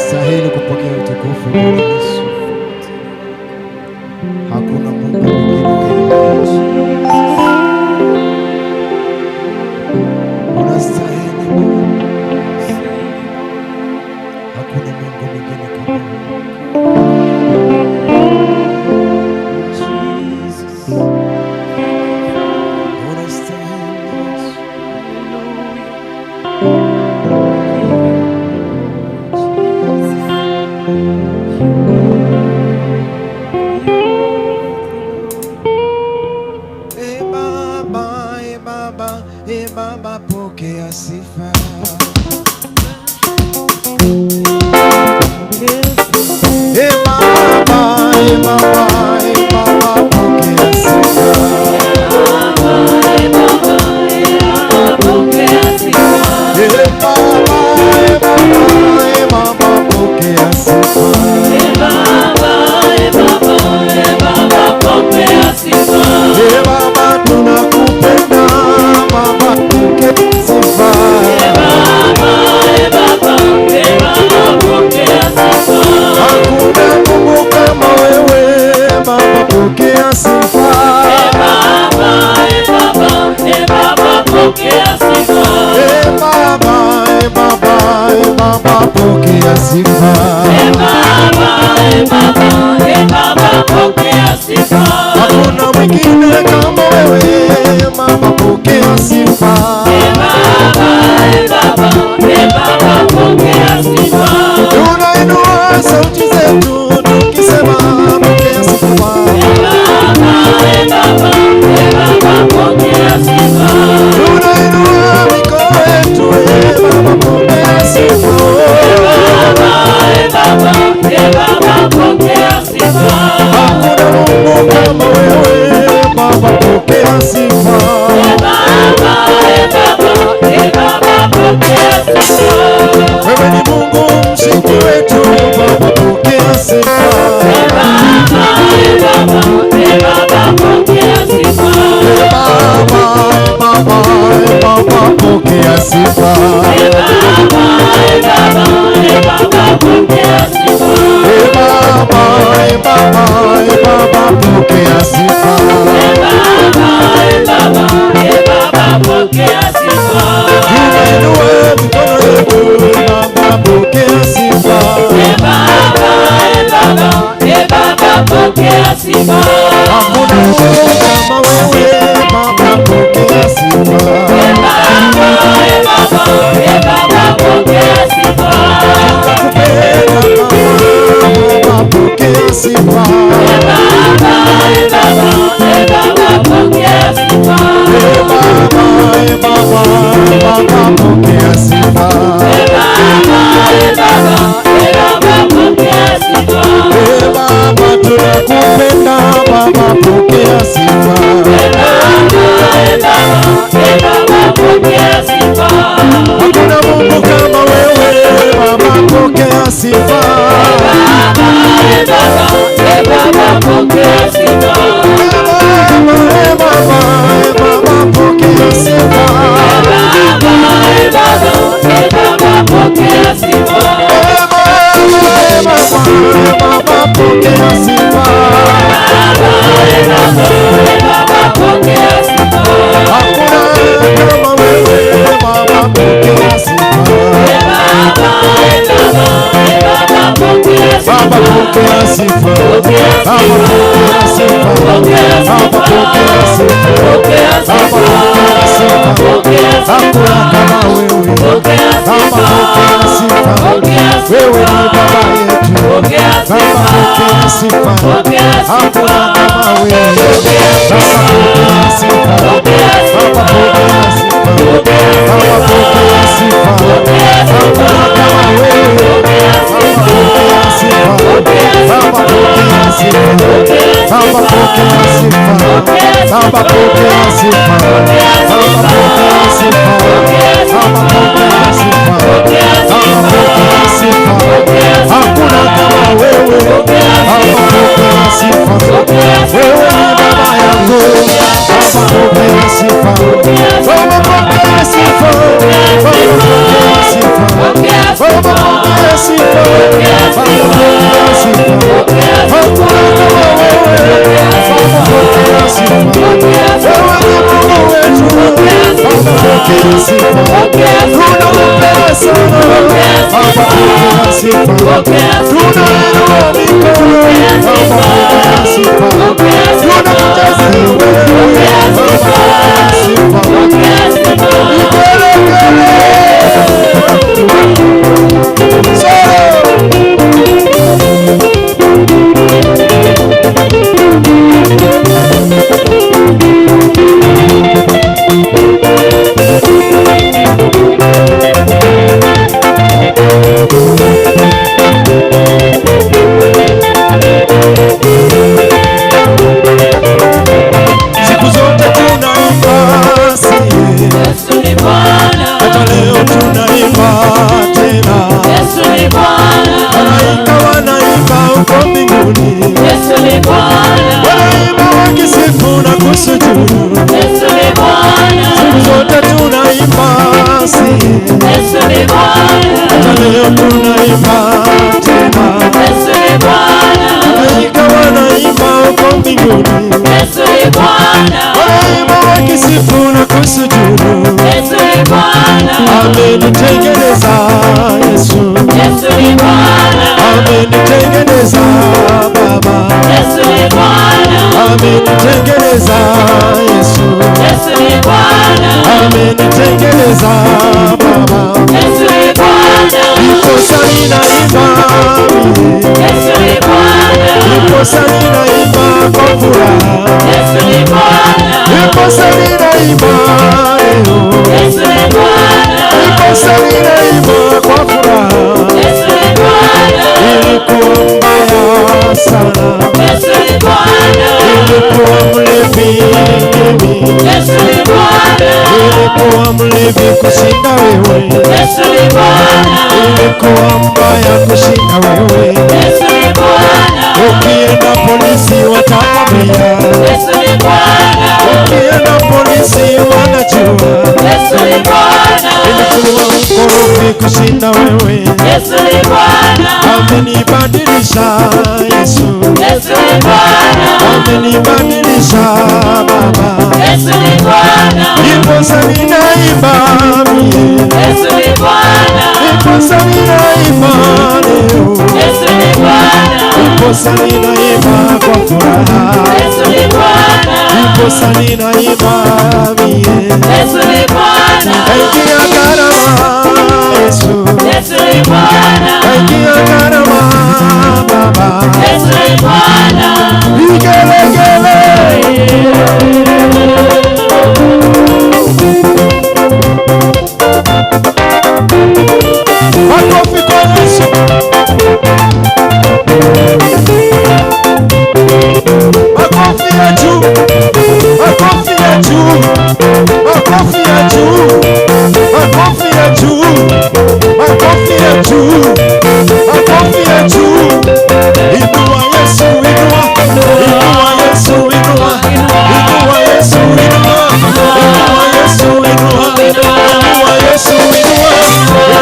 Unastahili kupokea utukufu, Bwana Yesu. Hakuna Mungu mwingine kama wewe. Unastahili, Bwana. Hakuna Mungu mwingine kama wewe. Jesus. Unastahili, Yesu. Hallelujah. Jesus. E Baba, e Baba, e Baba, pokea sifa. E Baba, e Baba, e Baba, pokea sifa. E Baba, e Baba, e Baba, pokea sifa. E Baba, tunakupenda, Baba, pokea sifa. Hakuna Mungu kama wewe, Baba, pokea sifa. E Baba, e Baba, e Baba, pokea sifa. Hakuna mwingine kama wewe, Baba, pokea sifa. Tunainua sauti zetu tukisema, pokea sifa. Tunainua mikono yetu, e Baba, pokea sifa. Hakuna Mungu kama wewe, Baba, pokea sifa. Wewe ni Mungu mshindi wetu, Baba, pokea sifa. E Baba, e Baba, e Baba, pokea sifa. E Baba, e Baba, e Baba, pokea sifa. Tunainua mikono yetu, Baba, pokea sifa. Hakuna Mungu kama wewe, Baba, pokea sifa. Tunakupenda Baba, Baba, pokea sifa. E Baba, e Baba, e Baba, pokea sifa. E Baba, tunakupenda, Baba, pokea sifa. Hakuna Mungu kama wewe, Baba, pokea sifa. E Baba, e Baba, e Baba, pokea sifa. E Baba, e Baba, e Baba, pokea sifa. Hakuna kama wewe, Baba, pokea sifa. Baba, pokea sifa. Baba, pokea sifa. Baba, pokea sifa. Baba, pokea sifa. Hakuna kama wewe. Baba, pokea sifa. Wewe ni baba yetu. Baba, pokea sifa. Hakuna kama wewe. Baba, pokea sifa. Baba, pokea sifa. Baba, pokea sifa. Hakuna kama wewe. Baba, pokea sifa. Baba, pokea sifa. Baba, pokea sifa. Baba, pokea sifa. Baba, pokea sifa. Baba, pokea sifa. Baba, pokea sifa. Hakuna kama wewe. Baba, pokea sifa. Wewe ni baba yangu. Baba, pokea sifa. Baba, pokea sifa. Baba, pokea sifa. Baba, pokea sifa. Tunainua mikono, Baba pokea sifa. Tunakuchezea wewe, Baba pokea sifa. Vigelegele. Solo. Siku zote tunaimba sie, Yesu ni Bwana. Hata leo tunaimba tena. Yesu ni Bwana. Malaika wanaimba huko mbinguni, Yesu ni Bwana. Wanaimba wakisifu na kusujudu. Yesu ni Bwana. Siku zote tunaimba sie, Yesu ni Bwana. Hata leo tunaimba tena. Yesu ni Bwana. Malaika wanaimba huko mbinguni, Yesu ni Bwana. Wanaimba wakisifu na kusujudu. Yesu ni Bwana. Amenitengeneza Yesu, Yesu ni Bwana. Amenitengeneza Baba, Yesu ni Bwana. Amenitengeneza Yesu, Yesu ni Bwana. Amenitengeneza Baba. Yesu ni Bwana. Ndiposa ninaimba mie, Yesu ni Bwana. Ndiposa ninaimba kwa furaha, Yesu ni Bwana. Ndiposa ninaimba leo, Yesu ni Bwana. Ndiposa ninaimba kwa furaha. Yesu ni Bwana. Nilikuwa mbaya sana, Yesu ni Bwana. Nilikuwa mlevi mimi, Yesu ni Bwana. Nilikuwa mlevi kushinda wewe, Yesu ni Bwana. Nilikuwa mbaya kushinda wewe. Yesu ni Bwana. Ukienda polisi watakwambia, Yesu ni Bwana. Ukienda polisi wanajua, Yesu ni Bwana. Nilikuwa mkorofi kushinda wewe, Yesu ni Bwana. Amenibadilisha Yesu, Yesu ni Bwana. Amenibadilisha Baba, Yesu ni Bwana. Ndiposa ninaimba mie, Yesu ni Bwana. Ndiposa ninaimba leo, Yesu ni Bwana. Ndiposa ninaimba kwa furaha, Yesu ni Bwana. Ndiposa ninaimba mie. Yesu ni Bwana. Aingia gharama Yesu, Yesu ni Bwana. Aingia gharama Baba, Yesu ni Bwana. Vigelegele. Makofi kwa Yesu. Makofi ya juu, makofi ya juu, makofi ya juu, makofi ya juu, makofi ya juu, makofi ya juu. Inua Yesu, inua, inua Yesu, inua, inua Yesu, inua, inua Yesu, inua, inua Yesu, inua,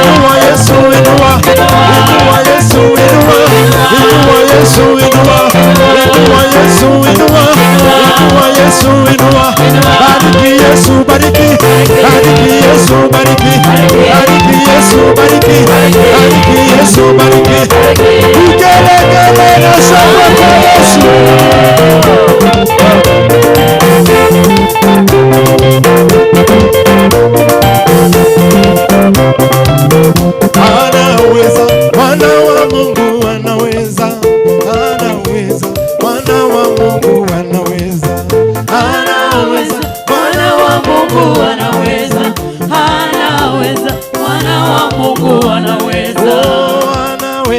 inua Yesu, inua, inua Yesu, inua, inua Yesu, inua, inua Yesu, inua, inua Yesu, inua. Bariki Yesu, bariki, bariki Yesu, bariki, bariki Yesu, bariki, bariki Yesu, bariki. Vigelegele na shangwe kwa Yesu. Anaweza, mwana wa Mungu anaweza, anaweza, mwana wa Mungu anaweza, anaweza, Mwana wa Mungu anaweza. Anaweza. Mwana wa Mungu anaweza. Oh, anaweza.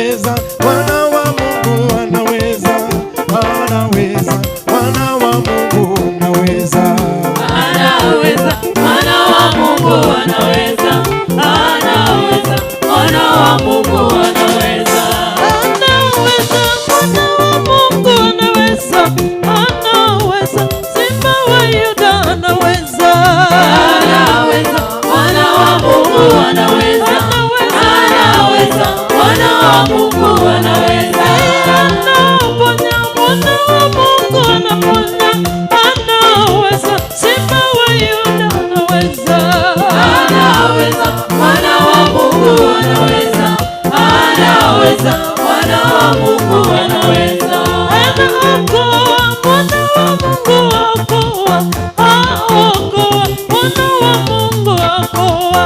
Mwana wa Mungu anaweza. Anaokoa, Mwana wa Mungu aokoa, aokoa, Mwana wa Mungu aokoa.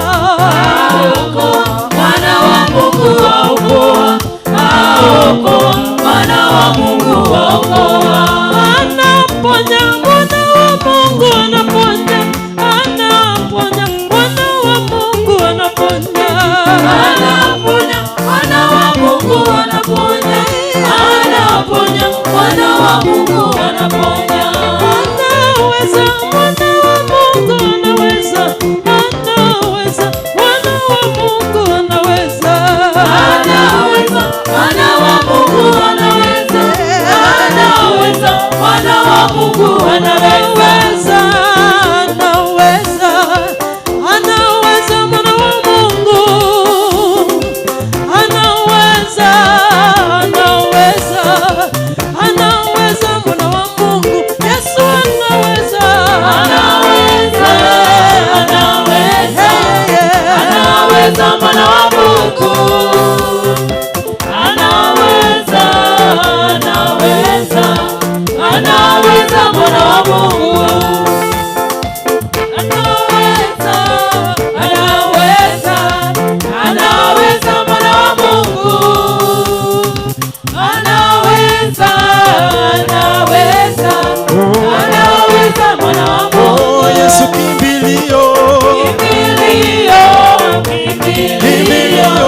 Aokoa, Mwana wa Mungu aokoa, aokoa, Mwana wa Mungu aokoa. Anaponya, Mwana wa Mungu anaponya, anaponya, Mwana wa Mungu anaponya. Anaponya, Mwana wa Mungu anaponya, anaponya, Mwana wa Mungu anaponya. Anaweza, Mwana wa Mungu anaweza, anaweza, Mwana wa Mungu anaweza. Anaweza, Mwana wa Mungu anaweza, anaweza, Mwana wa Mungu anaweza. Anaweza, anaweza, anaweza Mwana wa Mungu. Anaweza, anaweza, anaweza Mwana wa Mungu. Yesu anaweza. Anaweza, anaweza, anaweza Mwana wa Mungu. Anaweza, anaweza, anaweza Mwana wa Mungu. Anaweza, anaweza, anaweza Mwana wa Mungu. Anaweza, anaweza, anaweza Mwana wa Mungu. Oh, Yesu kimbilio, Kimbilio, kimbilio, kimbilio,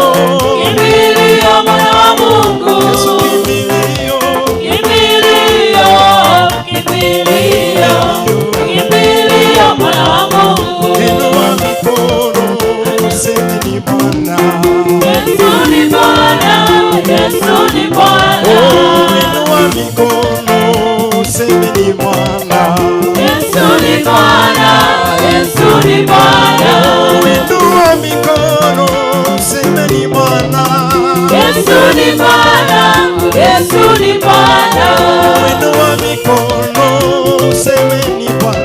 kimbilio Mwana wa Mungu. Yesu kimbilio, Kimbilio, kimbilio, kimbilio Mwana wa Mungu. Inua mikono, useme ni Bwana. Yesu ni Bwana, Yesu ni Bwana. Oh, inua mikono, useme ni Bwana. Yesu ni Bwana, Yesu ni Bwana. Oh, inua mikono, useme ni Bwana. Yesu ni Bwana, Yesu ni Bwana. Oh, inua mikono, useme ni Bwana.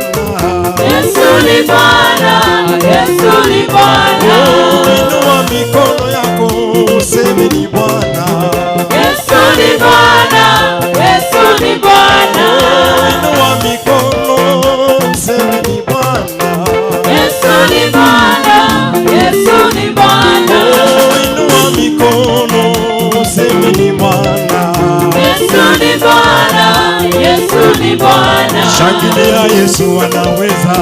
Yesu ni Bwana, Yesu ni Bwana. Oh, inua mikono yako, useme ni Bwana. Yesu ni Bwana, Yesu ni Bwana. Oh, inua mikono, useme ni Bwana. Yesu ni Bwana, Yesu ni Bwana. Oh, inua mikono, useme ni Bwana. Yesu ni Bwana, Yesu ni Bwana. Shangilia, Yesu anaweza,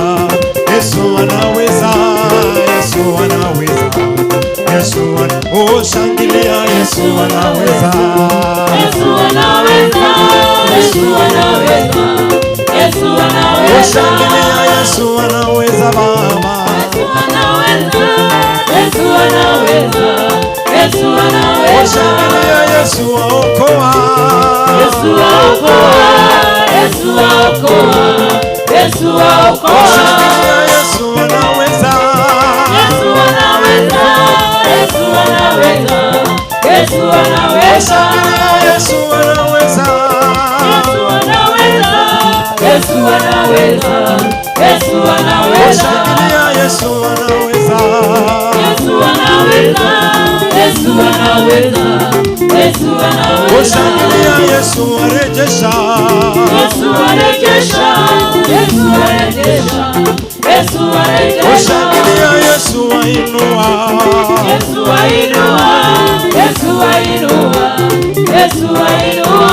Yesu anaweza, Yesu anaweza, Yesu ana Oh, shangilia, Yesu anaweza. Yesu anaweza, Yesu anaweza, Yesu Oh, anaweza. shangilia, Yesu anaweza Baba. Yesu anaweza, Yesu anaweza, Yesu Oh, anaweza. shangilia, Yesu aokoa. Yesu aokoa, Yesu aokoa, Yesu aokoa. Shangilia, Yesu anaweza. Yesu anaweza, Yesu anaweza, Yesu Oh, anaweza. shangilia, Yesu anaweza. Yesu anaweza, Yesu anaweza, Yesu Oh, anaweza. shangilia, Yesu anaweza. Yesu anaweza, Yesu anaweza, Yesu Oh, anaweza. shangilia, Yesu arejesha. Yesu arejesha, Yesu arejesha, Yesu Oh, arejesha. shangilia, Yesu ainua. Yesu ainua, Yesu ainua, Yesu ainua.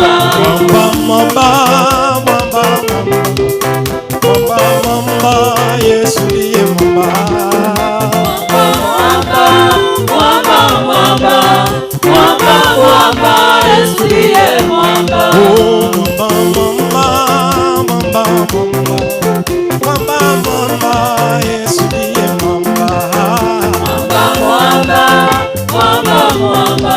Mwamba, mwamba, mwamba, mwamba, mwamba, Yesu ndiye mwamba. Mwamba, mwamba, mwamba, mwamba, mwamba, Yesu ndiye mwamba. Oh, mwamba, mwamba, mwamba, mwamba, mwamba, mwamba, Yesu ndiye mwamba. Mwamba, mwamba, mwamba, mwamba,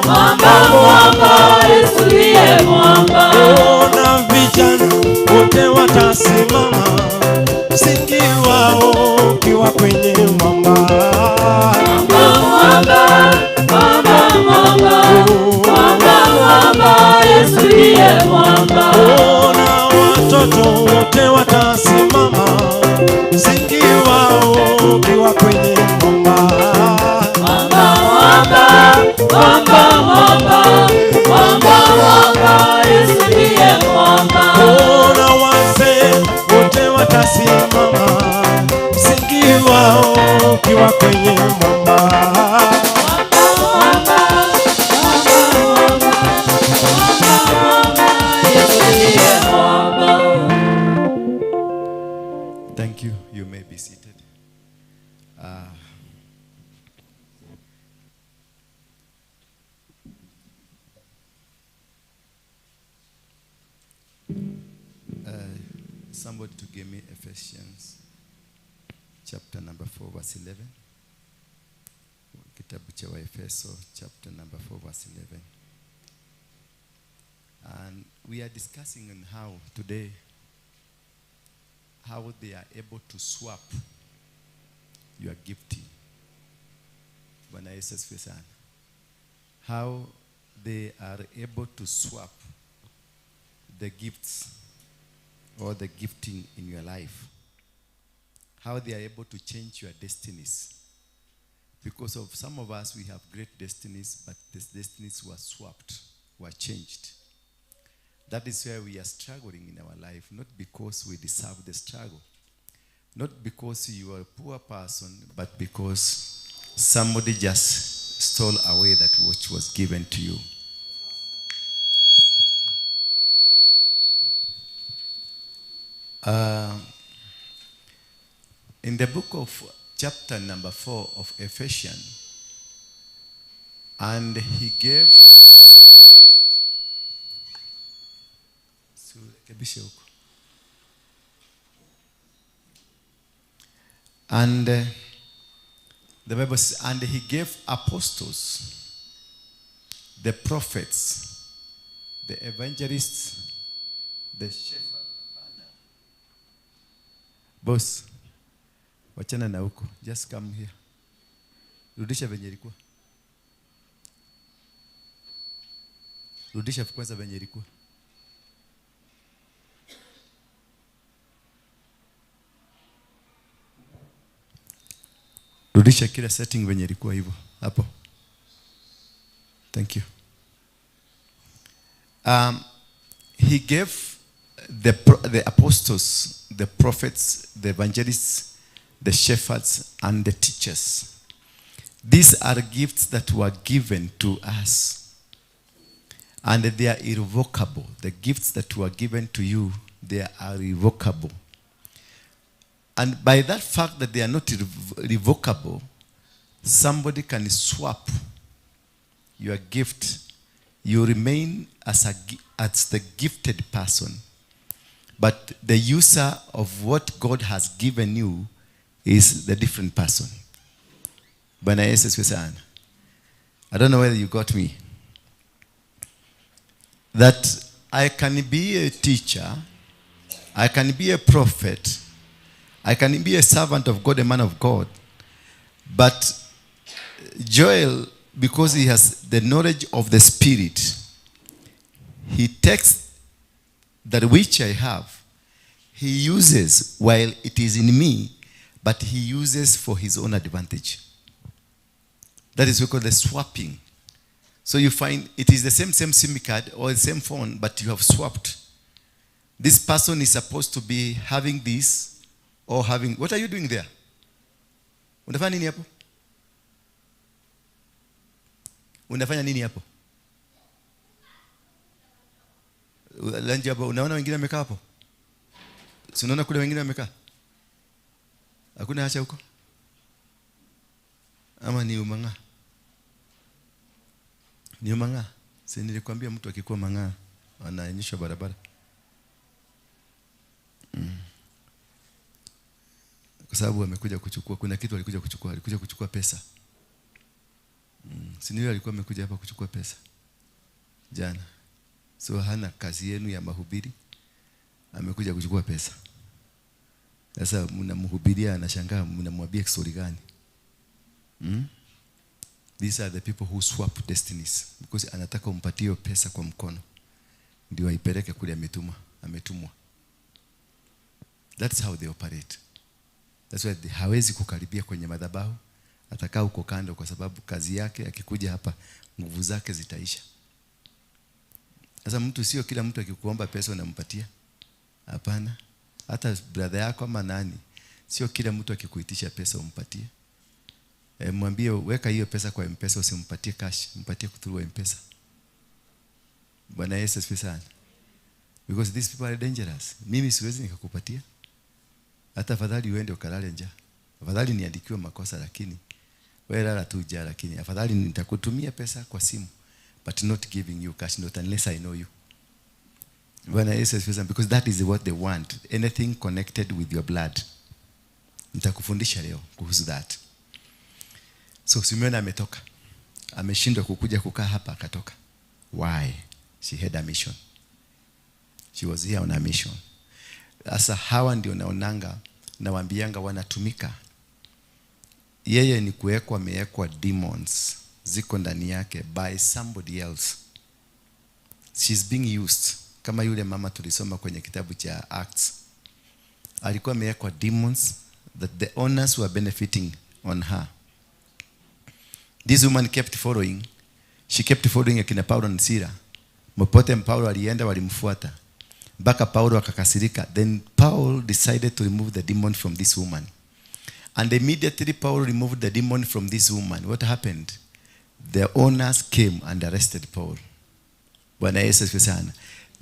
mwamba, mwamba, Yesu ndiye mwamba. Oh, na vijana wote watasimama, msingi wao ukiwa kwenye mwamba. Mwamba, mwamba, mwamba, mwamba, mwamba, mwamba, Yesu ndiye mwamba. Oh, na watoto wote watasimama, msingi wao ukiwa kwenye mwamba. Mwamba, mwamba, mwamba, mwamba, somebody to give me Ephesians chapter number 4 verse 11. Kitabu cha Waefeso chapter number 4 verse 11. And we are discussing on how today, how they are able to swap your gifting. Bwana Yesu asifiwe sana. How they are able to swap the gifts or the gifting in your life. How they are able to change your destinies. Because of some of us, we have great destinies, but these destinies were swapped, were changed. That is where we are struggling in our life, not because we deserve the struggle, not because you are a poor person, but because somebody just stole away that which was given to you. In the book of chapter number 4 of Ephesians, and he gave... And the Bible says, and he gave apostles, the prophets, the evangelists, the shepherds. Boss, wachana na huko. Just come here. Rudisha venye ilikuwa. Rudisha kwanza venye ilikuwa. Rudisha kila setting venye ilikuwa hivyo. Hapo. Thank you. He gave the apostles, the prophets, the evangelists, the shepherds, and the teachers. These are gifts that were given to us. And they are irrevocable. The gifts that were given to you, they are irrevocable. And by that fact that they are not revocable, somebody can swap your gift. You remain as the gifted person. But the user of what God has given you is the different person. Bwana Yesu asifiwe sana. I don't know whether you got me. That I can be a teacher, I can be a prophet, I can be a servant of God, a man of God. But Joel, because he has the knowledge of the Spirit, he takes that which I have, he uses while it is in me, but he uses for his own advantage. That is what we call the swapping. So you find it is the same SIM card or the same phone, but you have swapped. This person is supposed to be having this or having... What are you doing there? Unafanya nini hapo? Unafanya nini hapo? Lanji hapo, unaona wengine wamekaa hapo? Si unaona kule wengine wamekaa? Hakuna hacha huko? Ama ni umang'aa? Ni umang'aa? Si nilikwambia mtu akikuwa mang'aa anaonyeshwa barabara. Kwa sababu amekuja kuchukua, kuna kitu alikuja kuchukua, alikuja kuchukua pesa. Si ndio alikuwa amekuja hapa kuchukua pesa jana. So hana kazi yenu ya mahubiri, amekuja kuchukua pesa. Sasa mnamhubiria anashangaa mnamwambia story gani? These are the people who swap destinies because anataka umpatie pesa kwa mkono ndio aipeleke kule ametumwa. That's how they operate. That's why hawezi kukaribia kwenye madhabahu, atakaa huko kando kwa sababu kazi yake akikuja hapa nguvu zake zitaisha. Sasa mtu sio kila mtu akikuomba pesa unampatia. Hapana. Hata brother yako ama nani, sio kila mtu akikuitisha pesa umpatie. Mwambie weka hiyo pesa kwa M-Pesa, usimpatie cash, mpatie through M-Pesa. Bwana Yesu asifiwe sana. Because these people are dangerous. Mimi siwezi nikakupatia. Hata afadhali uende ukalale njaa. Afadhali niandikiwe makosa lakini wewe lala tu njaa, lakini afadhali nitakutumia pesa kwa simu, but not giving you cash, not unless I know you. Bwana Yesu asifiwe sana, because that is what they want, anything connected with your blood. Nitakufundisha leo kuhusu that. So Simeon ametoka, ameshindwa kukuja kukaa hapa, akatoka. Why? She had a mission. She was here on a mission. Sasa hawa ndio naonanga, nawaambianga wanatumika. Yeye ni kuwekwa, amewekwa demons ziko ndani yake by somebody else. She's being used. Kama yule mama tulisoma kwenye kitabu cha Acts. Alikuwa amewekwa demons that the owners were benefiting on her. This woman kept following. She kept following akina Paulo na Sila. Popote Paulo alienda walimfuata. Mpaka Paulo akakasirika. Then Paul decided to remove the demon from this woman. And immediately Paul removed the demon from this woman. What happened? The owners came and arrested Paul. Bwana Yesu asifiwe sana.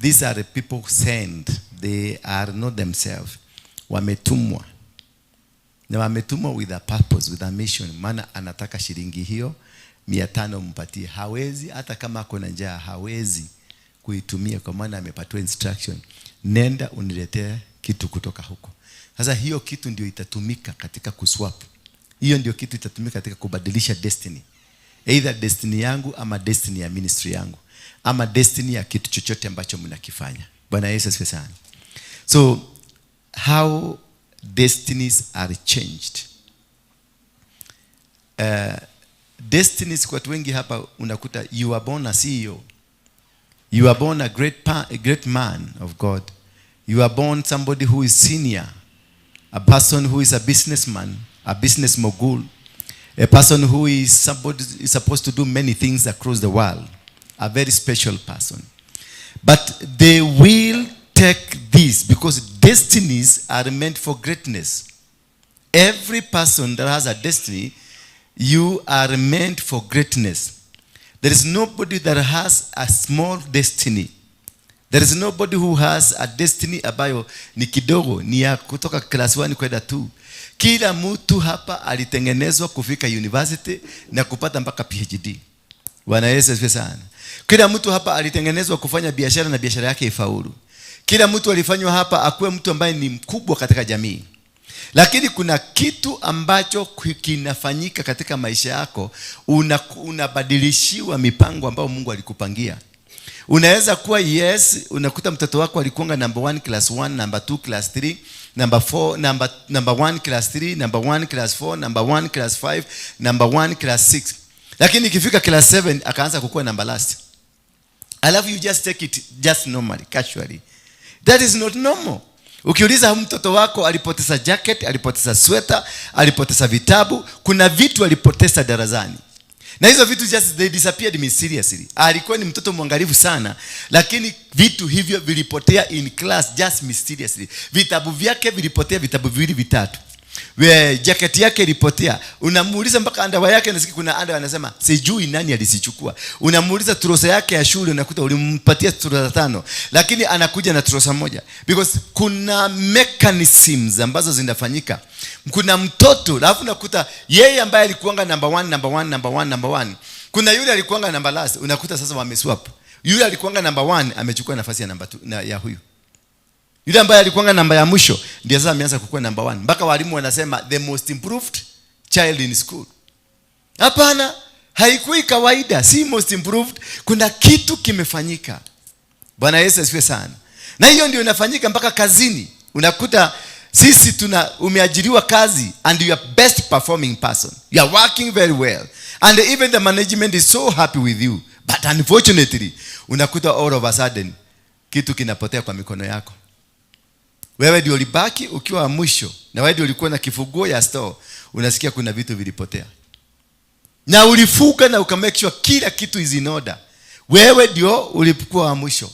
These are the people sent. They are not themselves. Wametumwa. Na wametumwa with a purpose, with a mission. Maana anataka shilingi hiyo 500 mpatie. Hawezi, hata kama ako na njaa, hawezi kuitumia kwa maana amepatiwa instruction. Nenda uniletee kitu kutoka huko. Sasa hiyo kitu ndio itatumika katika kuswap. Hiyo ndio kitu itatumika katika kubadilisha destiny. Either destiny yangu ama destiny ya ministry yangu, ama destiny ya kitu chochote ambacho mnakifanya. Bwana Yesu asifiwe sana. So how destinies are changed. Destinies kwa watu wengi hapa unakuta you are born a CEO. You are born a great man of God. You are born somebody who is senior, a person who is a businessman, a business mogul, a person who is somebody is supposed to do many things across the world, a very special person. But they will take this because destinies are meant for greatness. Every person that has a destiny, you are meant for greatness. There is nobody that has a small destiny. There is nobody who has a destiny ambayo ni kidogo, ni ya kutoka class 1 kwenda 2. Kila mtu hapa alitengenezwa kufika university na kupata mpaka PhD. Bwana Yesu asifiwe sana. Kila mtu hapa alitengenezwa kufanya biashara na biashara yake ifaulu. Kila mtu alifanywa hapa akuwe mtu ambaye ni mkubwa katika jamii. Lakini kuna kitu ambacho kinafanyika katika maisha yako, unabadilishiwa mipango ambayo Mungu alikupangia. Unaweza kuwa yes, unakuta mtoto wako alikuwa number 1 class 1, number 2 class 3, number 4, number 1 class 3, number 1 class 4, number 1 class 5, number 1 class 6. Lakini ikifika class 7 akaanza kukua number last. Alafu you just take it just normally, casually. That is not normal. Ukiuliza mtoto wako alipoteza jacket, alipoteza sweater, alipoteza vitabu, kuna vitu alipoteza darasani. Na hizo vitu just they disappeared mysteriously. Alikuwa ni mtoto mwangalifu sana, lakini vitu hivyo vilipotea in class just mysteriously. Vitabu vyake vilipotea, vitabu viwili vitatu. We, jacket yake ilipotea. Unamuuliza mpaka underwear yake, nasikia kuna underwear anasema sijui nani alizichukua. Unamuuliza trosa yake ya shule, unakuta ulimpatia trosa 5, lakini anakuja na trosa moja. Because kuna mechanisms ambazo zinafanyika. Kuna mtoto, alafu unakuta yeye ambaye alikuanga number 1, number 1, number 1, number 1. Kuna yule alikuanga number last, unakuta sasa wameswap. Yule alikuanga number 1 amechukua nafasi ya number 2 na ya huyu. Yule ambaye alikuwa namba ya mwisho ndiye sasa ameanza kukua number 1. Mpaka walimu wanasema the most improved child in school. Hapana, haikui kawaida, si most improved. Kuna kitu kimefanyika. Bwana Yesu asifiwe sana. Na hiyo ndio inafanyika mpaka kazini. Unakuta sisi umeajiriwa kazi and you are best performing person. You are working very well. And even the management is so happy with you. But unfortunately, unakuta all of a sudden kitu kinapotea kwa mikono yako. Wewe ndio ulibaki ukiwa wa mwisho, na wewe ndio ulikuwa na kifunguo ya store. Unasikia kuna vitu vilipotea. Na ulifuka na uka make sure kila kitu is in order. Wewe ndio ulikuwa wa mwisho.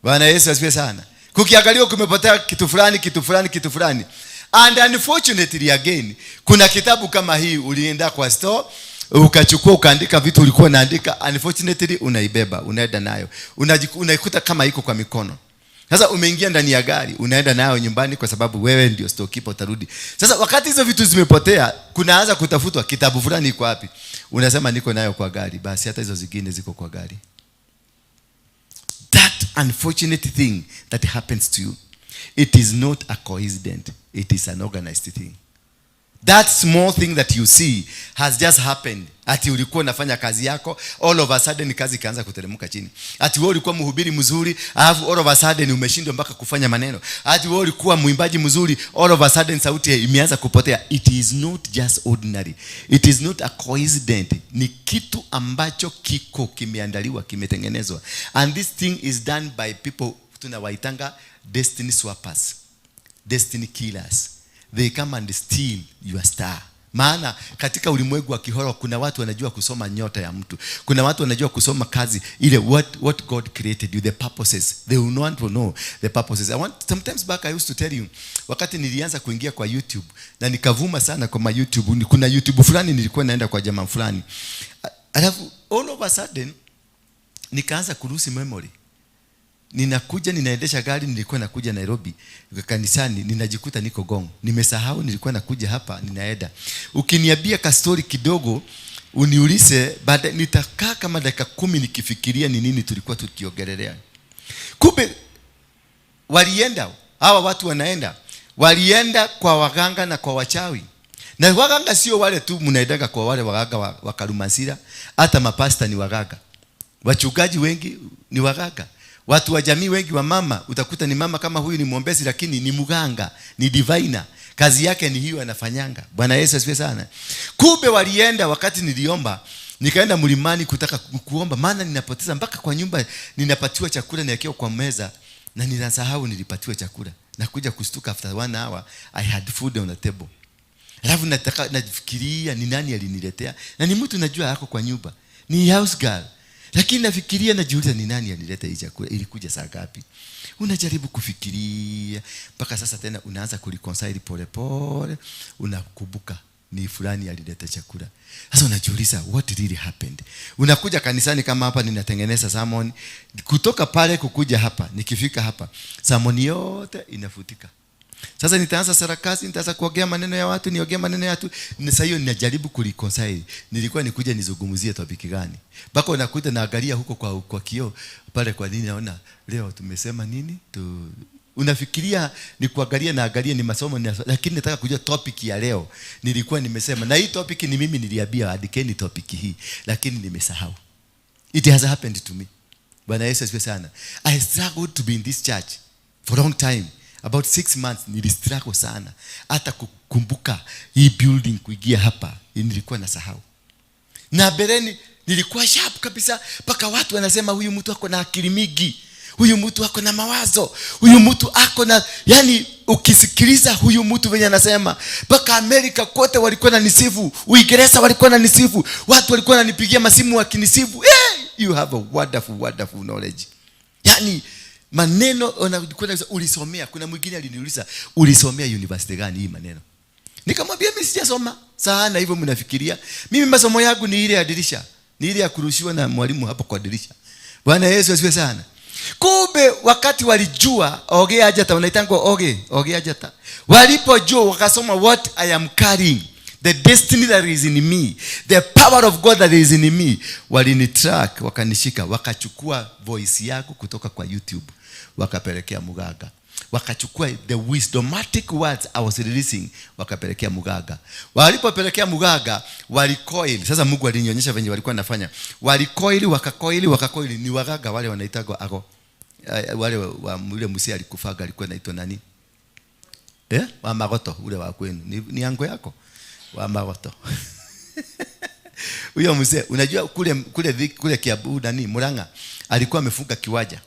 Bwana Yesu asifiwe sana. Kukiangaliwa kumepotea kitu fulani, kitu fulani, kitu fulani. And unfortunately again, kuna kitabu kama hii ulienda kwa store, ukachukua ukaandika vitu ulikuwa unaandika, unfortunately unaibeba, unaenda nayo. Unaikuta kama iko kwa mikono. Sasa umeingia ndani ya gari, unaenda nayo nyumbani kwa sababu wewe ndio storekeeper utarudi. Sasa wakati hizo vitu zimepotea, kunaanza kutafutwa kitabu fulani iko wapi. Unasema niko nayo kwa gari, basi hata hizo zingine ziko kwa gari. That unfortunate thing that happens to you, it is not a coincidence. It is an organized thing. That small thing that you see has just happened. Ati ulikuwa unafanya kazi yako, all of a sudden kazi ikaanza kuteremka chini. Ati wewe ulikuwa mhubiri mzuri, alafu all of a sudden umeshindwa mpaka kufanya maneno. Ati wewe ulikuwa mwimbaji mzuri, all of a sudden sauti imeanza kupotea. It is not just ordinary. It is not a coincidence. Ni kitu ambacho kiko kimeandaliwa, kimetengenezwa. And this thing is done by people tunawaitanga destiny swappers, destiny killers. They come and steal your star. Maana katika ulimwengu wa kiroho kuna watu wanajua kusoma nyota ya mtu. Kuna watu wanajua kusoma kazi ile what God created you, the purposes. They will want to know the purposes. Sometimes back I used to tell you, wakati nilianza kuingia kwa YouTube na nikavuma sana kwa ma YouTube, kuna YouTube fulani nilikuwa naenda kwa jamaa fulani. Alafu all of a sudden nikaanza kulose memory. Ninakuja ninaendesha gari, nilikuwa nakuja Nairobi kanisani, ninajikuta niko Ngong. Nimesahau nilikuwa nakuja hapa, ninaenda. Ukiniambia ka story kidogo uniulize, baada nitakaa kama dakika 10 nikifikiria ni nini tulikuwa tukiongelelea. Kumbe walienda, hawa watu wanaenda, walienda kwa waganga na kwa wachawi. Na waganga sio wale tu mnaendaga kwa wale waganga wa Karumasira, hata mapasta ni waganga. Wachungaji wengi ni waganga. Watu wa jamii wengi wa mama, utakuta ni mama kama huyu ni mwombezi lakini ni mganga, ni diviner. Kazi yake ni hiyo anafanyanga. Bwana Yesu asifiwe sana. Kumbe walienda, wakati niliomba, nikaenda mlimani kutaka kuomba, maana ninapoteza mpaka kwa nyumba ninapatiwa chakula niwekewa kwa meza na ninasahau nilipatiwa chakula. Nakuja kustuka after 1 hour I had food on the table. Alafu nafikiria ni nani aliniletea? Na ni mtu najua yako kwa nyumba. Ni house girl. Lakini nafikiria, najiuliza ni nani alileta hii chakula, ilikuja saa ngapi? Unajaribu kufikiria mpaka sasa tena unaanza kureconcile pole pole, unakumbuka ni fulani alileta chakula. Sasa unajiuliza what really happened. Unakuja kanisani kama hapa ninatengeneza sermon, kutoka pale kukuja hapa, nikifika hapa sermon yote inafutika. Sasa nitaanza sarakasi, nitaanza kuongea maneno ya watu, niongee maneno ya watu. Sasa hiyo ninajaribu kureconcile. Nilikuwa nikuja nizungumzie topic gani? Mpaka unakuja naangalia huko kwa kioo pale, kwa nini naona leo tumesema nini? Unafikiria ni kuangalia na angalia ni masomo ni, lakini nataka kujua topic ya leo. Nilikuwa nimesema na hii topic ni mimi niliambia andikeni topic hii, lakini nimesahau. It has happened to me. Bwana Yesu asifiwe sana. I struggled to be in this church for a long time. About 6 months nilistruggle sana. Hata kukumbuka hii building kuingia hapa nilikuwa nasahau. Na mbeleni nilikuwa sharp kabisa mpaka watu wanasema huyu mtu ako na akili mingi. Huyu mtu ako na mawazo. Huyu mtu ako na, yani ukisikiliza huyu mtu venye anasema, mpaka Amerika kote walikuwa wananisifu, Uingereza walikuwa wananisifu, watu walikuwa wananipigia masimu wakinisifu. Hey, you have a wonderful, wonderful knowledge. Yani maneno unakwenda ulisomea. Kuna mwingine aliniuliza ulisomea university gani hii maneno? Nikamwambia mimi sijasoma sana hivyo mnafikiria. Mimi masomo yangu ni ile ya dirisha, ni ile ya kurushiwa na mwalimu hapo kwa dirisha. Bwana Yesu asifiwe sana. Kumbe wakati walijua Oge Ajata, wanaitangwa Oge Ajata. Walipojua wakasoma what I am carrying, the destiny that is in me, the power of God that is in me, walinitrack, wakanishika, wakachukua voice yangu kutoka kwa YouTube, wakapelekea muganga. Wakachukua the wisdomatic words I was releasing, wakapelekea muganga. Walipopelekea muganga, walikoil. Sasa Mungu alinionyesha venye walikuwa wanafanya. Walikoil, wakakoil, wakakoil. Ni waganga wale wanaitagwa ago. Wale wa yule mzee alikufaga alikuwa anaitwa nani? Wa Magoto ule wa kwenu. Ni ango yako? Wa Magoto. Huyo mzee, unajua kule Kiambu nani Murang'a alikuwa amefunga kiwanja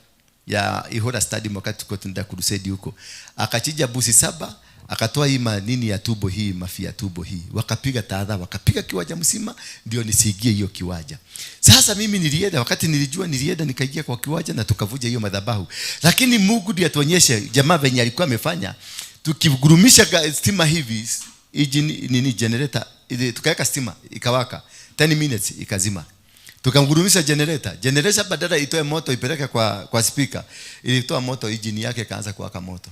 ya Ihora Stadium wakati tulikuwa tunaenda crusade huko. Akachinja busi 7, akatoa hii nini ya tubo hii, mafia tubo hii. Wakapiga taadha, wakapiga kiwanja mzima ndio nisiingie hiyo kiwanja. Sasa mimi nilienda, wakati nilijua nilienda nikaingia kwa kiwanja na tukavuja hiyo madhabahu. Lakini Mungu ndiye atuonyeshe jamaa venye alikuwa amefanya. Tukigurumisha stima hivi, engine nini generator, ile tukaweka stima ikawaka 10 minutes ikazima. Tukamgurumisha generator. Generator badala itoe moto ipeleke kwa speaker, ilitoa moto, engine yake ikaanza kuwaka moto.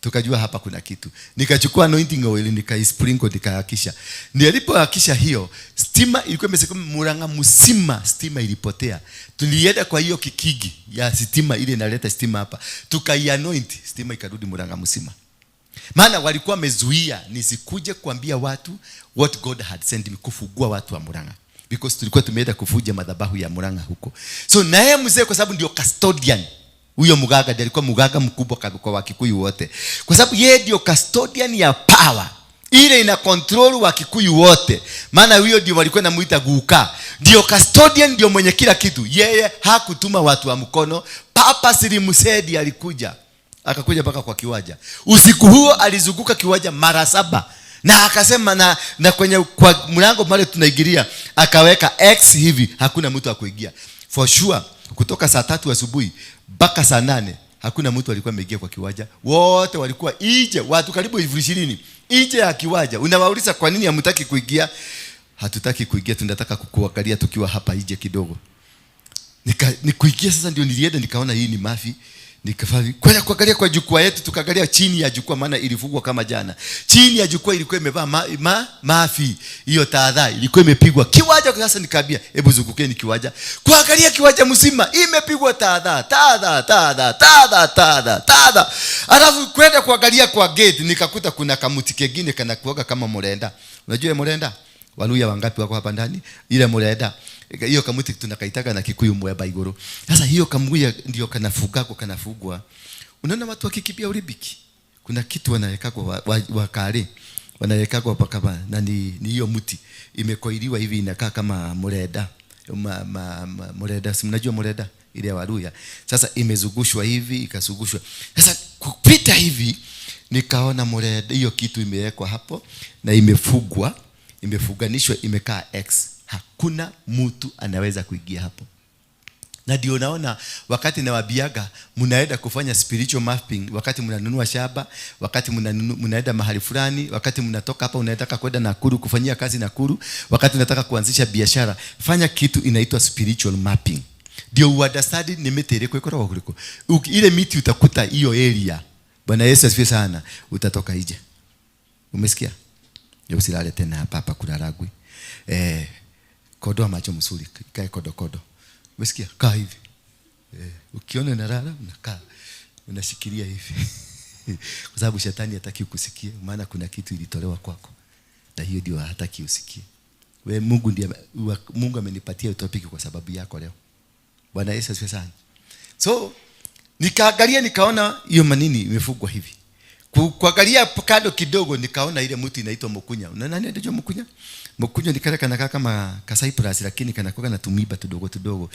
Tukajua hapa kuna kitu. Nikachukua anointing oil nikaisprinkle, nikaakisha. Nilipoakisha hiyo, stima ilikuwa imesema Murang'a mzima stima ilipotea. Tulienda kwa hiyo kikigi ya stima ile inaleta stima hapa. Tukaianoint, stima ikarudi Murang'a mzima. Maana walikuwa wamezuia nisikuje kuambia watu what God had sent me, kufungua watu wa Murang'a. Because tulikuwa tumeenda kuvuja madhabahu ya Murang'a huko. So naye mzee kwa sababu ndio custodian, huyo mganga ndiye alikuwa mganga mkubwa kwa Wakikuyu wote. Kwa sababu yeye ndio custodian ya power. Ile ina control Wakikuyu wote. Maana huyo ndio walikuwa wanamuita guka. Ndio custodian, ndio mwenye kila kitu. Yeye hakutuma watu wa mkono. Papa Sirimusedi alikuja. Akakuja mpaka kwa kiwanja. Usiku huo alizunguka kiwanja mara 7. Na akasema na kwenye kwa mlango pale tunaingilia akaweka X hivi, hakuna mtu akuingia. For sure kutoka saa 3 asubuhi mpaka saa 8 hakuna mtu alikuwa ameingia kwa kiwanja. Wote walikuwa nje, watu karibu 20,000 nje ya kiwanja. Unawauliza kwa nini hamtaki kuingia? Hatutaki kuingia, tunataka kukuangalia tukiwa hapa nje kidogo. Nikuingia sasa ndio nilienda nikaona hii ni mafi. Nikafanya kwenda kuangalia kwa jukwaa yetu, tukaangalia chini ya jukwaa, maana ilifungwa kama jana. Chini ya jukwaa ilikuwa imevaa mafi, hiyo tahadhari ilikuwa imepigwa. Kiwanja sasa nikaambia, hebu zungukeni kiwanja. Kuangalia kiwanja mzima imepigwa tahadhari, tahadhari, tahadhari, tahadhari, tahadhari, tahadhari. Alafu kwenda kuangalia kwa gate nikakuta kuna kamuti kengine kanakuaga kama murenda. Unajua murenda? Waluya wangapi wako hapa ndani? Ile murenda. Hiyo kamuti tunakaitaga na Kikuyu mweba iguru. Sasa hiyo kamuya ndio kanafugako, kanafugwa. Unaona watu wakikimbia Olympic, kuna kitu wanaweka kwa wakale, wanaweka kwa kama na ni hiyo mti imekoiliwa hivi inakaa kama murenda. Murenda, si mnajua murenda ile ya Waluya. Sasa imezungushwa hivi, ikazungushwa. Sasa kupita hivi nikaona murenda hiyo kitu imewekwa hapo na imefugwa, imefuganishwa, imekaa X. Hakuna mtu anaweza kuingia hapo. Na ndio naona wakati nawaambiaga mnaenda kufanya spiritual mapping, wakati mnanunua shamba, wakati mnaenda mahali fulani, wakati mnatoka hapa unataka kwenda Nakuru kufanyia kazi Nakuru, wakati unataka kuanzisha biashara, fanya kitu inaitwa spiritual mapping. Ndio uunderstand ni miti ile kwa kuliko. Ile miti utakuta hiyo area. Bwana Yesu asifiwe sana, utatoka nje. Umesikia? Ndio usilale tena hapa hapa kuna ragwi. Kodoa macho mzuri, kae kodo kodo. Umesikia? Kaa hivi. Ukiona unalala unakaa. Unashikilia hivi. Kwa sababu shetani hataki ukusikie, maana kuna kitu ilitolewa kwako. Na hiyo ndio hataki usikie. We Mungu ndiye Mungu amenipatia topic kwa sababu yako leo. Bwana Yesu asifiwe sana. So nikaangalia nikaona hiyo manini imefungwa hivi. Kuangalia kando kidogo nikaona ile mti inaitwa mukunya. Unaona nani anajua mukunya? Mukunya ni kale kanakaa kama ka cypress lakini kanakuwa na tumiba tudogo tudogo.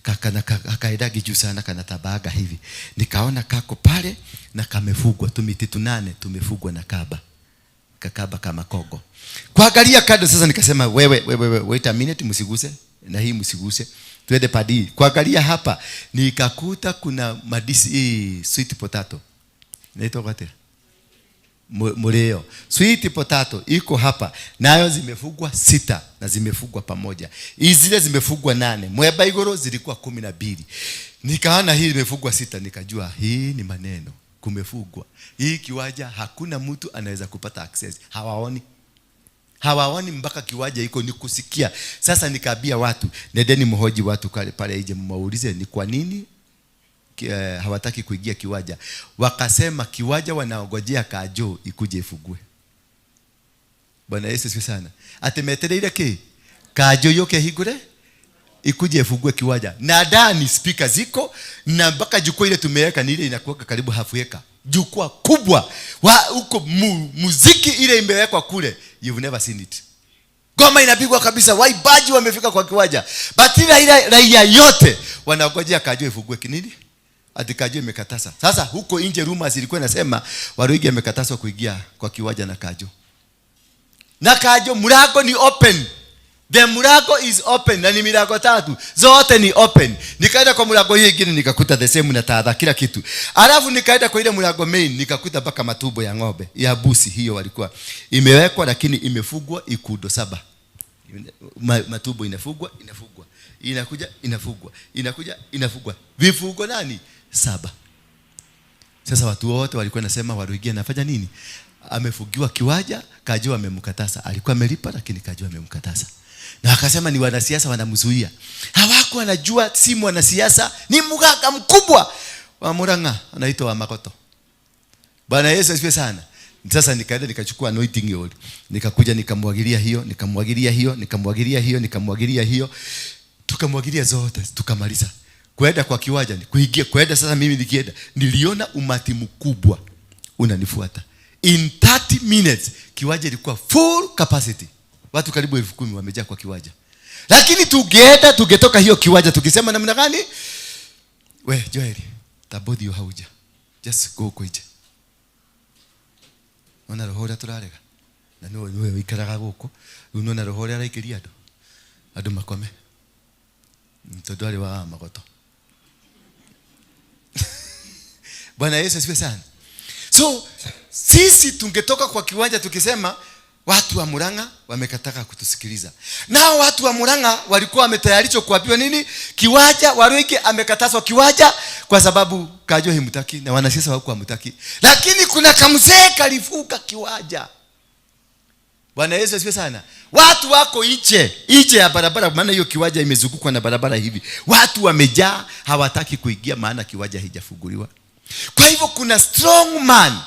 Kakaendagi juu sana, kanatabaga hivi. Nikaona kako pale na kamefugwa tumiti 8 tumefugwa na kaba. Kakaba kama kogo. Kuangalia kando sasa nikasema wewe wewe wait a minute, msiguse na hii msiguse. Twende padi. Kuangalia hapa nikakuta kuna madisi hii sweet potato. Inaitwa kwatia? Mureo. Sweet potato iko hapa. Nayo zimefugwa 6 na zimefugwa pamoja. Hizi zile zimefugwa 8. Mweba igoro zilikuwa 12. Nikaona hii imefugwa 6 nikajua hii ni maneno. Kumefugwa. Hii kiwanja hakuna mtu anaweza kupata access. Hawaoni. Hawaoni mpaka kiwanja iko ni kusikia. Sasa nikaambia watu, nendeni mhoji watu pale nje mwaulize ni kwa nini hawataki kuingia kiwanja. Wakasema kiwanja wanaongojea kajo ikuje ifugue. Bwana Yesu asifiwe sana. Atemetereire ki? Kajo yoke higure ikuje ifugue kiwanja. Na ndani speaker ziko na mpaka jukwaa ile tumeweka ni ile inakuwa karibu half acre. Jukwaa kubwa. Wa huko muziki ile imewekwa kule. You've never seen it. Goma inapigwa kabisa, waimbaji wamefika kwa kiwanja. But ile raia yote wanangojea kajo ifugue kinini? Ati kajo imekatasa. Sasa huko nje rumors zilikuwa inasema Waruinge amekataswa kuingia kwa kiwanja na kajo. Na kajo mlango ni open. The mlango is open na ni milango 3. Zote ni open. Nikaenda kwa mlango hii nyingine nikakuta the same na tadha kila kitu. Alafu nikaenda kwa ile mlango main nikakuta mpaka matumbo ya ng'ombe, ya busi hiyo walikuwa imewekwa lakini imefugwa ikudo 7. Matumbo inafugwa, inafugwa. Inakuja, inafugwa. Inakuja, inafugwa. Vifugo nani? 7. Sasa watu wote walikuwa nasema Waruinge anafanya nini? Amefugiwa kiwanja, Kajo amemkataza. Alikuwa amelipa lakini Kajo amemkataza. Na akasema ni wanasiasa wanamzuia. Hawakuwa wanajua si mwanasiasa, ni mganga mkubwa wa Murang'a anaitwa wa Makoto. Bwana Yesu asifiwe sana. Sasa nikaenda nikachukua anointing oil. Nikakuja nikamwagilia hiyo, nikamwagilia hiyo, nikamwagilia hiyo, nikamwagilia hiyo. Tukamwagilia zote, tukamaliza. Kwenda kwa kiwanja, kuingia, kwenda sasa mimi nikienda, niliona umati mkubwa unanifuata. In 30 minutes kiwanja ilikuwa full capacity. Watu karibu 10,000 wamejaa kwa kiwanja. Lakini tungeenda tungetoka hiyo kiwanja tukisema namna gani? We Joel, tabodi hauja. Just go kuije. Ona roho ria turarega. Na niwe niwe wikaraga guku. Riu nona roho ria araikiria andu. Andu makome. Tondu ari wa Magoto. Bwana Yesu asifiwe sana. So sisi tungetoka kwa kiwanja tukisema watu wa Murang'a wamekataka kutusikiliza. Nao watu wa Murang'a walikuwa wametayarishwa kuambiwa nini? Kiwanja Waruinge amekatazwa kiwanja kwa sababu Kajo himtaki na wanasiasa hawakuwa hamtaki. Lakini kuna kamzee kalifuka kiwanja. Bwana Yesu asifiwe sana. Watu wako nje ya barabara, maana hiyo kiwanja imezungukwa na barabara hivi. Watu wamejaa, hawataki kuingia maana kiwanja haijafunguliwa. Kwa hivyo kuna strong man.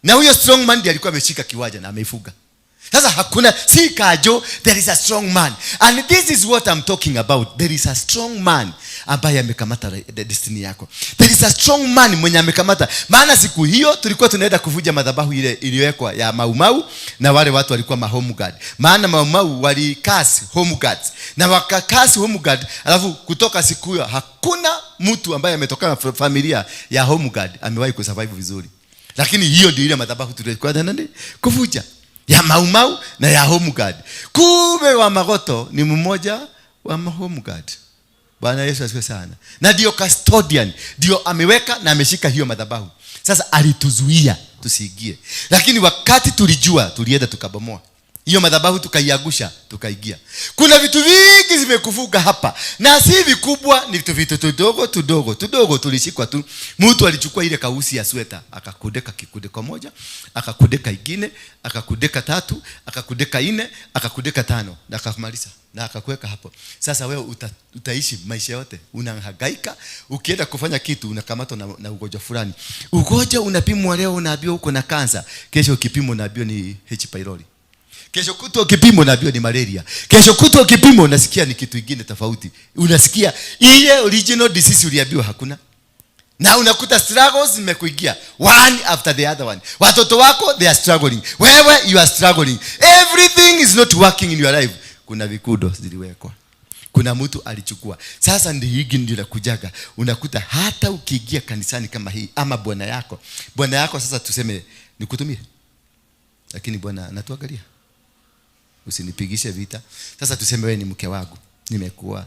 Na huyo strong man ndiye alikuwa ameshika kiwanja na ameifuga. Sasa hakuna, si Kajo, there is a strong man. And this is what I'm talking about. There is a strong man ambaye amekamata the destiny yako. There is a strong man mwenye amekamata. Maana siku hiyo tulikuwa tunaenda kuvuja madhabahu ile iliyowekwa ya Mau Mau, na wale watu walikuwa ma home guard. Maana Mau Mau walikasi home guards. Na wakakasi home guard, alafu kutoka siku hiyo hakuna mtu ambaye ametokana na familia ya home guard amewahi kusurvive vizuri. Lakini hiyo ndio ile madhabahu tulikuwa tunaenda kuvuja ya Mau Mau na ya home guard. Kumbe wa Magoto ni mmoja wa home guard. Bwana Yesu asifiwe sana. Na ndio custodian, ndio ameweka na ameshika hiyo madhabahu. Sasa alituzuia tusiingie. Lakini wakati tulijua, tulienda tukabomoa hiyo madhabahu, tukaiangusha, tukaingia. Kuna vitu vingi zimekufuga hapa. Na si vikubwa, ni vitu tudogo tudogo tudogo tulishikwa tu. Mtu alichukua ile kausi ya sweta, akakudeka kikudeko moja, akakudeka ingine, akakudeka tatu, akakudeka nne, akakudeka tano, na akamaliza na akakuweka hapo. Sasa wewe utaishi maisha yote unahangaika, ukienda kufanya kitu unakamatwa na ugonjwa fulani. Ugonjwa unapimwa leo unaambiwa uko na kansa, kesho ukipimwa unaambiwa ni H pylori. Kesho kutwa ukipimwa unaambiwa ni malaria. Kesho kutwa ukipimwa unasikia ni kitu kingine tofauti. Unasikia ile original disease uliambiwa hakuna. Na unakuta struggles zimekuingia one after the other one. Watoto wako they are struggling. Wewe you are struggling. Everything is not working in your life. Kuna vikudo ziliwekwa. Kuna mtu alichukua. Sasa ndio hiki ndio nakujaga. Unakuta hata ukiingia kanisani kama hii ama bwana yako. Bwana yako sasa tuseme nikutumie. Lakini bwana anatuangalia. Usinipigishe vita. Sasa tuseme wewe ni mke wangu. Nimekuoa.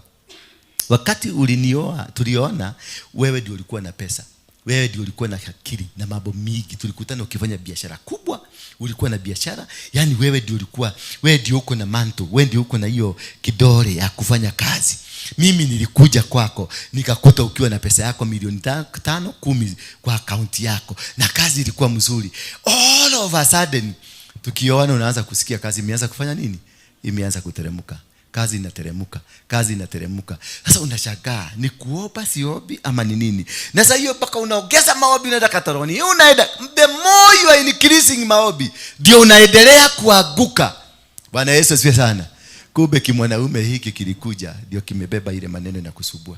Wakati ulinioa, tuliona wewe ndio ulikuwa na pesa. Wewe ndio ulikuwa na akili na mambo mingi. Tulikutana ukifanya biashara kubwa, ulikuwa na biashara. Yaani wewe ndio ulikuwa, wewe ndio uko na manto, wewe ndio uko na hiyo kidole ya kufanya kazi. Mimi nilikuja kwako nikakuta ukiwa na pesa yako milioni 5, 10 kwa akaunti yako na kazi ilikuwa mzuri. All of a sudden tukioana unaanza kusikia kazi imeanza kufanya nini? Imeanza kuteremka. Kazi inateremka, kazi inateremka. Sasa unashangaa ni kuomba siombi ama ni nini? Na sasa hiyo mpaka unaongeza maombi, unaenda kataroni. Unaenda, the more you are increasing maombi ndio unaendelea kuanguka. Bwana Yesu asifiwe sana. Kumbe kimwanaume hiki kilikuja ndio kimebeba ile maneno na kusumbua.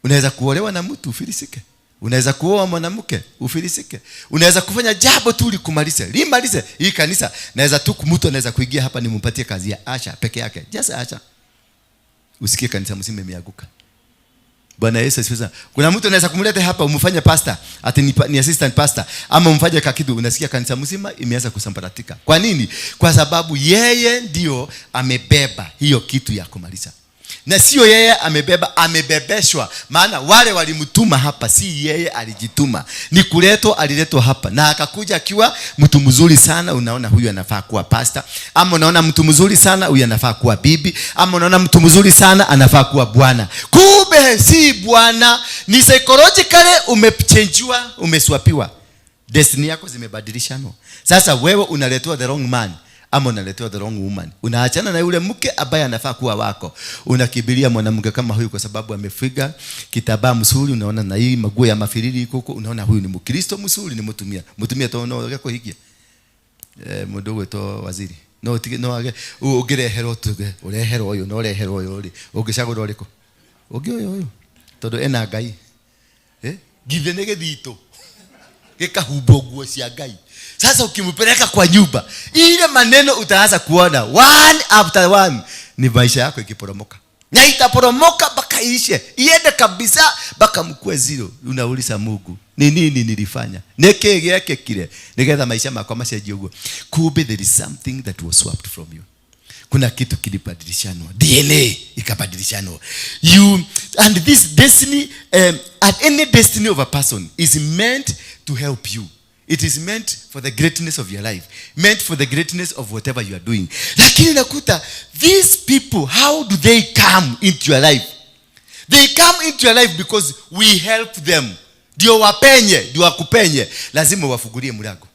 Unaweza kuolewa na mtu ufilisike. Unaweza kuoa mwanamke ufilisike. Unaweza kufanya jambo tu likumalize. Limalize hii kanisa. Naweza tu mtu anaweza kuingia hapa nimpatie kazi ya Asha peke yake. Just Asha. Usikie kanisa mzima imeanguka. Bwana Yesu asifiwe sana. Kuna mtu anaweza kumleta hapa umfanye pastor, ati ni assistant pastor ama umfanye kakitu, unasikia kanisa mzima imeanza kusambaratika. Kwa nini? Kwa sababu yeye ndio amebeba hiyo kitu ya kumaliza. Na sio yeye amebeba, amebebeshwa. Maana wale walimtuma hapa, si yeye alijituma. Ni kuletwa, aliletwa hapa. Na akakuja akiwa mtu mzuri sana, unaona huyu anafaa kuwa pastor, ama unaona mtu mzuri sana huyu anafaa kuwa bibi, ama unaona mtu mzuri sana anafaa kuwa bwana. Kumbe si bwana, ni psychologically umechangewa, umeswapiwa. Destiny yako zimebadilishana. Sasa wewe unaletewa the wrong man ama unaletewa the wrong woman. Unaachana na yule mke ambaye anafaa kuwa wako. Unakimbilia mwanamke kama huyu kwa sababu amefiga kitambaa mzuri, unaona na hii maguo ya mafiriri iko huko, unaona huyu ni Mkristo mzuri, ni mtumia. Mtumia to no geko hikia. Mundu gwetwo waziri. No tige no age ungireherwo tuge, ureherwo uyu no ureherwo uyu ri. Ungicagura uriku? Ungi uyu uyu. Tondu ena Ngai. Githe ni githito. Gikahumbwo nguo cia Ngai. Sasa ukimpeleka kwa nyumba, ile maneno utaanza kuona one after one, ni maisha yako ikiporomoka. Na itaporomoka mpaka iishe, iende kabisa mpaka mkue zero. Unauliza Mungu, ni nini nilifanya? Niki giekekire nigetha maisha makwa macenjie uguo? Kumbe there is something that was swapped from you. Kuna kitu kilibadilishanwa, DNA ikabadilishanwa. You and this destiny, at any destiny of a person is meant to help you. It is meant for the greatness of your life, meant for the greatness of whatever you are doing. Lakini nakuta these people, how do they come into your life? They come into your life because we help them. Ndio wapenye, ndio wakupenye, lazima wafungulie mlango.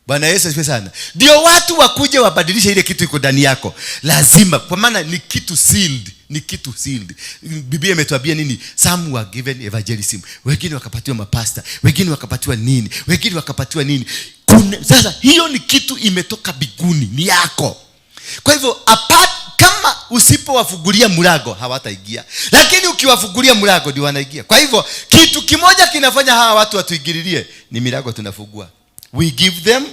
Bwana Yesu asifiwe sana. Ndio watu wakuje wabadilishe ile kitu iko ndani yako. Lazima, kwa maana ni kitu sealed, ni kitu sealed. Biblia imetuambia nini? Some were given evangelism, wengine wakapatiwa mapasta, wengine wakapatiwa nini, wengine wakapatiwa nini. Sasa hiyo ni kitu imetoka mbinguni, ni yako. Kwa hivyo apart, kama usipowafungulia mlango hawataingia, lakini ukiwafungulia mlango ndio wanaingia. Kwa hivyo kitu kimoja kinafanya hawa watu watuingililie ni milango tunafungua. We give them,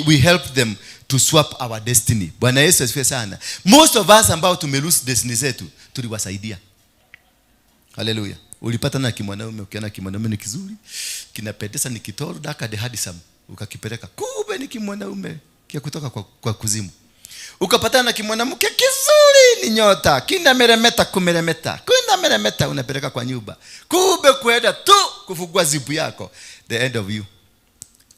we help them to swap our destiny. Bwana Yesu asifiwe sana. Most of us ambao tumelose destiny zetu tuliwasaidia. Haleluya. Ulipata na kimwanaume, ukiona kimwanaume ni kizuri, kinapendeza, ni kitoro, daka de handsome, ukakipeleka. Kumbe ni kimwanaume kia kutoka kwa kuzimu. Ukapatana na kimwanamke kizuri, ni nyota, kinameremeta kumeremeta, kinameremeta, unapeleka kwa nyumba. Kumbe kwenda tu kufungua zipu yako, the end of you.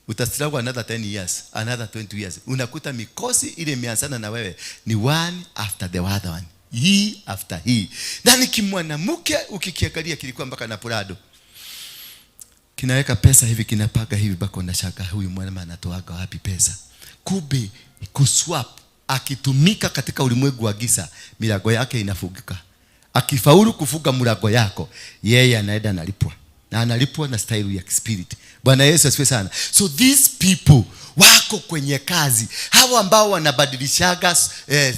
Utastruggle another 10 years, another 20 years. Unakuta mikosi ile imeanzana na wewe ni one after the other one, hii after hii. Na ni kimwanamke ukikiangalia kilikuwa mpaka na Prado. Kinaweka pesa hivi, kinapaga hivi, mpaka unashaka huyu mwana anatoaga wapi pesa. Kumbe kuswap, akitumika katika ulimwengu wa giza, milango yake inafungika. Akifaulu kufunga mlango yako, yeye anaenda analipwa. Na analipwa na style ya spirit. Bwana Yesu asifiwe sana. So these people wako kwenye kazi. Hawa ambao wanabadilishaga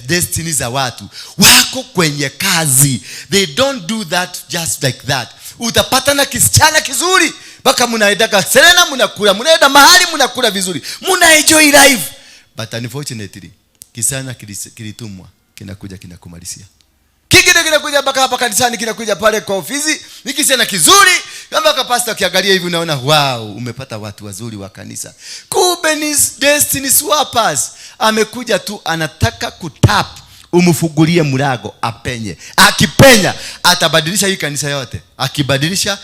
destiny za watu wako kwenye kazi. They don't do that just like that. Utapata na kisichana kizuri mpaka mnaenda Serena, mnakula, mnaenda mahali mnakula vizuri, mna enjoy life. But unfortunately kisichana kilitumwa kinakuja kinakumalizia. Kingine kinakuja mpaka hapa kanisani, kinakuja pale kwa ofisi, ni kisichana kizuri, kama kwa pastor ukiangalia hivi unaona wow, umepata watu wazuri wa kanisa. Kumbe ni destiny swappers. Amekuja tu anataka kutap, umfungulie mlango apenye. Akipenya atabadilisha hii kanisa yote. Akibadilisha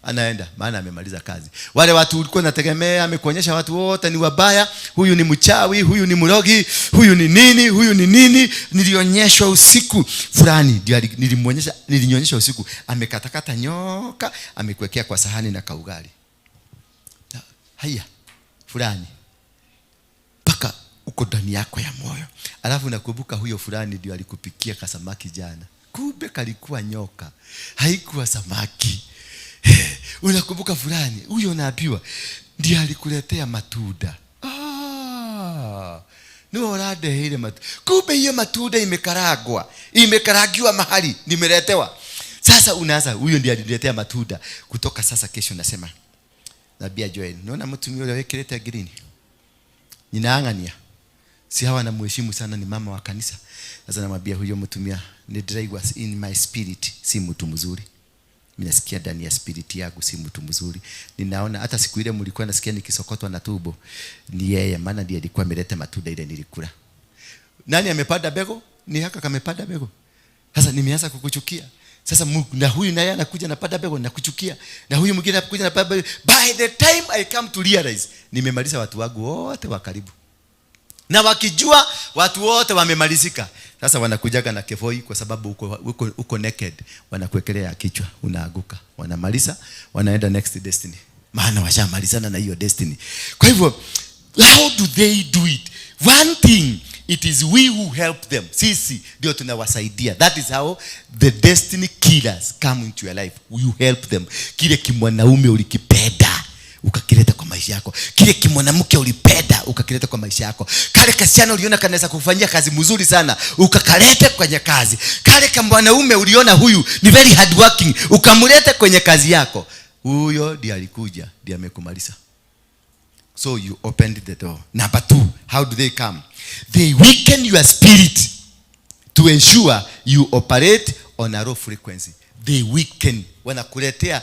anaenda, maana amemaliza kazi. Wale watu ulikuwa unategemea, amekuonyesha watu wote ni wabaya, huyu ni mchawi, huyu ni mrogi, huyu ni nini, huyu ni nini. Nilionyeshwa usiku fulani, ndio nilimuonyesha, nilinyonyesha usiku, amekatakata nyoka, amekuwekea kwa sahani na kaugali. Haya, fulani. Paka uko ndani yako ya moyo. Alafu nakumbuka huyo fulani ndio alikupikia kasamaki jana. Kumbe kalikuwa nyoka, haikuwa samaki. Unakumbuka fulani, huyo unaambiwa ndiye alikuletea matunda. Ni urandeheire matunda. Kumbe hiyo matunda imekaragwa, imekaragiwa mahali, nimeletewa. Sasa unaanza, huyo ndiye aliniletea matunda. Kutoka sasa kesho nasema, Nabia Joel, naona mtu yule wekeleta green. Ninaangania. Si hawa namheshimu sana, ni mama wa kanisa. Sasa namwambia huyo mtumia ni driver in my spirit, si mtu mzuri. Mimi nasikia ndani ya spirit yangu si mtu mzuri. Ninaona hata siku ile mlikuwa nasikia nikisokotwa na tumbo, ni yeye, maana ndiye alikuwa ameleta matunda ile nilikula. Nani amepanda mbegu? Ni haka kamepanda mbegu. Sasa nimeanza kukuchukia. Sasa na huyu naye anakuja napanda mbegu, nakuchukia. Na huyu mwingine anakuja napanda mbegu. By the time I come to realize, nimemaliza watu wangu wote wa karibu. Na wakijua watu wote wamemalizika, sasa wanakujaga na kevoi kwa sababu uko naked, wanakuwekelea kichwa, unaaguka. Wanamaliza, wanaenda next destiny. Maana washamalizana na hiyo destiny. Kwa hivyo, how do they do it? One thing, it is we who help them. Sisi ndio tunawasaidia. That is how the destiny killers come into your life. You help them. Kile kimwanaume ulikipenda ukakileta kwa maisha yako, kile kimwanamke ulipenda ukakileta kwa maisha yako, kale kasichana uliona kanaweza kufanyia kazi mzuri sana ukakaleta kwenye kazi, kale kamwanaume uliona huyu ni very hard working ukamleta kwenye kazi yako, huyo ndiye alikuja, ndiye amekumaliza. So you opened the door. Number 2, how do they come? They weaken your spirit to ensure you operate on a low frequency. They weaken, wanakuletea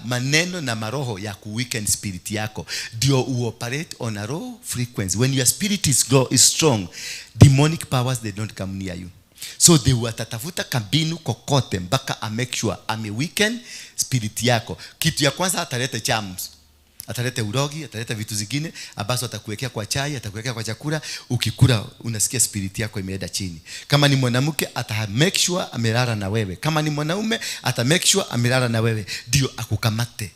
maneno na maroho ya ku weaken spirit yako ndio uoperate on a low frequency. When your spirit is strong, demonic powers, they don't come near you. So they watatafuta kambinu kokote mpaka a make sure ame weaken spirit yako. Kitu ya kwanza ataleta charms, ataleta urogi, ataleta vitu zingine ambazo atakuwekea kwa chai, atakuwekea kwa chakula. Ukikula unasikia spirit yako imeenda chini. Kama ni mwanamke ata make sure amelala na wewe, kama ni mwanaume ata make sure amelala na wewe ndio akukamate.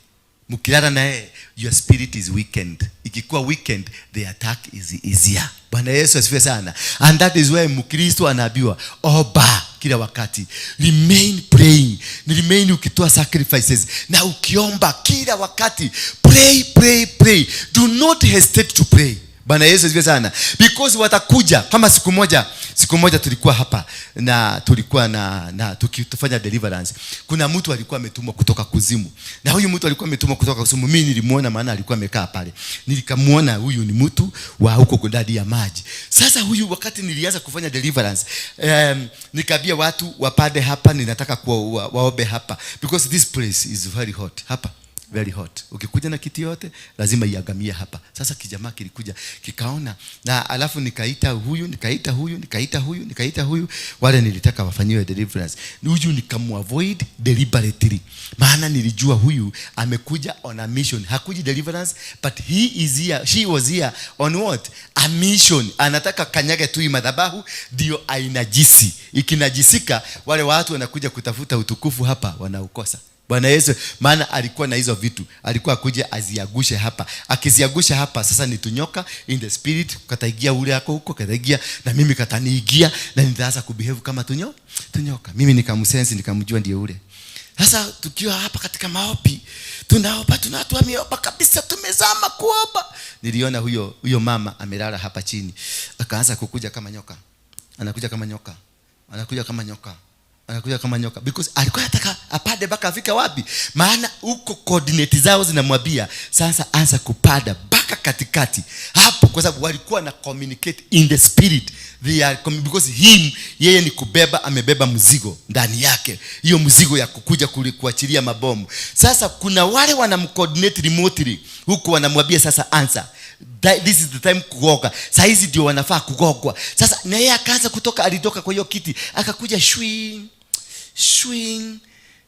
Mkilala na yeye, your spirit is weakened. Ikikuwa weakened, the attack is easier. Bwana Yesu asifiwe sana. And that is why Mkristo anaambiwa omba kila wakati, remain praying, remain ukitoa sacrifices na ukiomba kila wakati. Pray, pray, pray. Do not hesitate to pray. Bwana Yesu asifiwe sana. Because watakuja. Kama siku moja tulikuwa hapa na tulikuwa na tukifanya deliverance. Kuna mtu alikuwa ametumwa kutoka kuzimu. Na huyu mtu alikuwa ametumwa kutoka kuzimu. Mimi nilimuona, maana alikuwa amekaa pale. Nilikamuona huyu ni mtu wa huko ndani ya maji. Sasa huyu wakati nilianza kufanya deliverance, nikaambia watu wapande hapa, ninataka waombe hapa because this place is very hot hapa. Very hot. Ukikuja na kiti yote lazima iangamie hapa. Sasa kijamaa kilikuja kikaona, na alafu nikaita huyu, nikaita huyu, nikaita huyu, nikaita huyu, wale nilitaka wafanyiwe deliverance. Huyu nikamuavoid deliberately, maana nilijua huyu amekuja on a mission. Hakuji deliverance, but he is here, she was here on what? A mission. Anataka kanyage tu hii madhabahu ndio ainajisi. Ikinajisika, wale watu wanakuja kutafuta utukufu hapa wanaukosa. Bwana Yesu, maana alikuwa na hizo vitu, alikuwa akuja aziagushe hapa. Akiziagusha hapa, sasa ni tunyoka in the spirit, kataigia ule yako huko, kataigia na mimi kataniigia, na nitaanza kubehave kama tunyoka. Mimi nikamsense, nikamjua ndiye ule. Sasa tukiwa hapa katika maombi, tunaomba, tunatoa miomba kabisa, tumezama kuomba. Niliona huyo mama amelala hapa chini. Akaanza kukuja kama nyoka. Anakuja kama nyoka. Anakuja kama nyoka. Anakuja kama nyoka because alikuwa anataka apande mpaka afika wapi? Maana huko coordinate zao zinamwambia sasa anza kupanda mpaka katikati hapo, kwa sababu walikuwa na communicate in the spirit. They are because him, yeye ni kubeba, amebeba mzigo ndani yake, hiyo mzigo ya kukuja kuachilia mabomu. Sasa kuna wale wanamcoordinate remotely huku wanamwambia sasa anza. This is the time kugoga. Saa hizi ndio wanafaa kugogwa. Sasa na yeye akaanza kutoka, alitoka kwa hiyo kiti akakuja shwing shwing,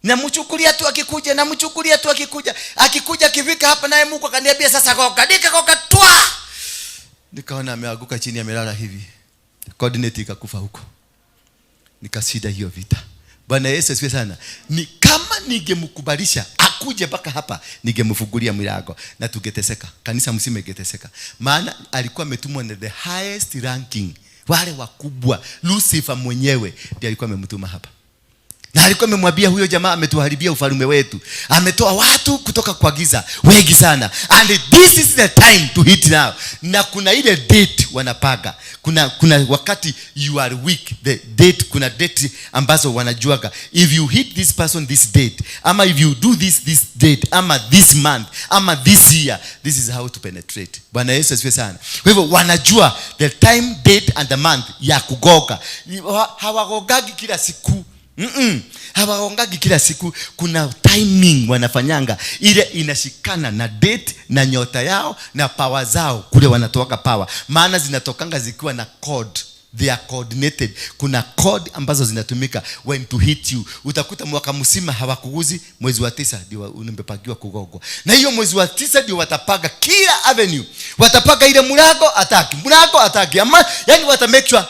namchukulia tu akikuja, namchukulia tu akikuja, akikuja akifika hapa, naye Mungu akaniambia sasa goga, nikagoga twa, nikaona ameanguka chini, amelala hivi, coordinate ikakufa huko, nikashinda hiyo vita. Bwana Yesu asifiwe sana. Ni kama ningemkubalisha akuje mpaka hapa, ningemfungulia mlango na tungeteseka, kanisa mzima ingeteseka. Maana alikuwa ametumwa na the highest ranking, wale wakubwa, Lucifer mwenyewe ndiye alikuwa amemtuma hapa. Na alikuwa amemwambia huyo jamaa ametuharibia ufalme wetu, ametoa watu kutoka kwa giza wengi sana, and this is the time to hit now. Na kuna ile date wanapaga, kuna wakati you are weak, the date, kuna date ambazo wanajuaga if you hit this person this date, ama if you do this date, ama this month, ama this year, this is how to penetrate. Bwana Yesu asifiwe sana. Kwa hivyo wanajua the time, date and the month ya kugoga. Hawagogagi kila siku. Hawagongagi kila siku. Kuna timing wanafanyanga ile inashikana na date na nyota yao na power zao. Kule wanatoka power, maana zinatokanga zikiwa na code. They are coordinated. Kuna code ambazo zinatumika when to hit you. Utakuta mwaka mzima hawakuguzi, mwezi wa 9 ndio umepagiwa kugogwa. Na hiyo mwezi wa 9 ndio watapaga kila avenue. Watapaga ile mlango ataki, mlango ataki. Ama yani wata make sure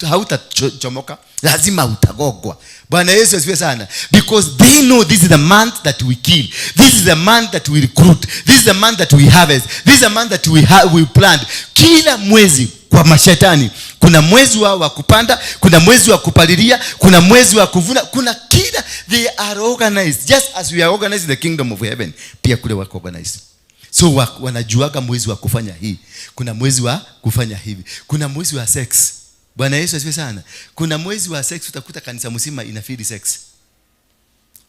hautachomoka. Lazima utagogwa. Bwana Yesu asifiwe sana. Because they know this is the month that we kill. This is the month that we recruit. This is the month that we harvest. This is the month that we plant. Kila mwezi kwa mashetani kuna mwezi wa kupanda, kuna mwezi wa kupalilia, kuna mwezi wa kuvuna, kuna kila, they are organized just as we are organized in the kingdom of heaven. Pia kule wako organized. So wanajuaga mwezi wa kufanya hii, kuna mwezi wa kufanya hivi, kuna mwezi wa sex. Bwana Yesu asifiwe sana. Kuna mwezi wa sex, utakuta kanisa mzima inafeed sex.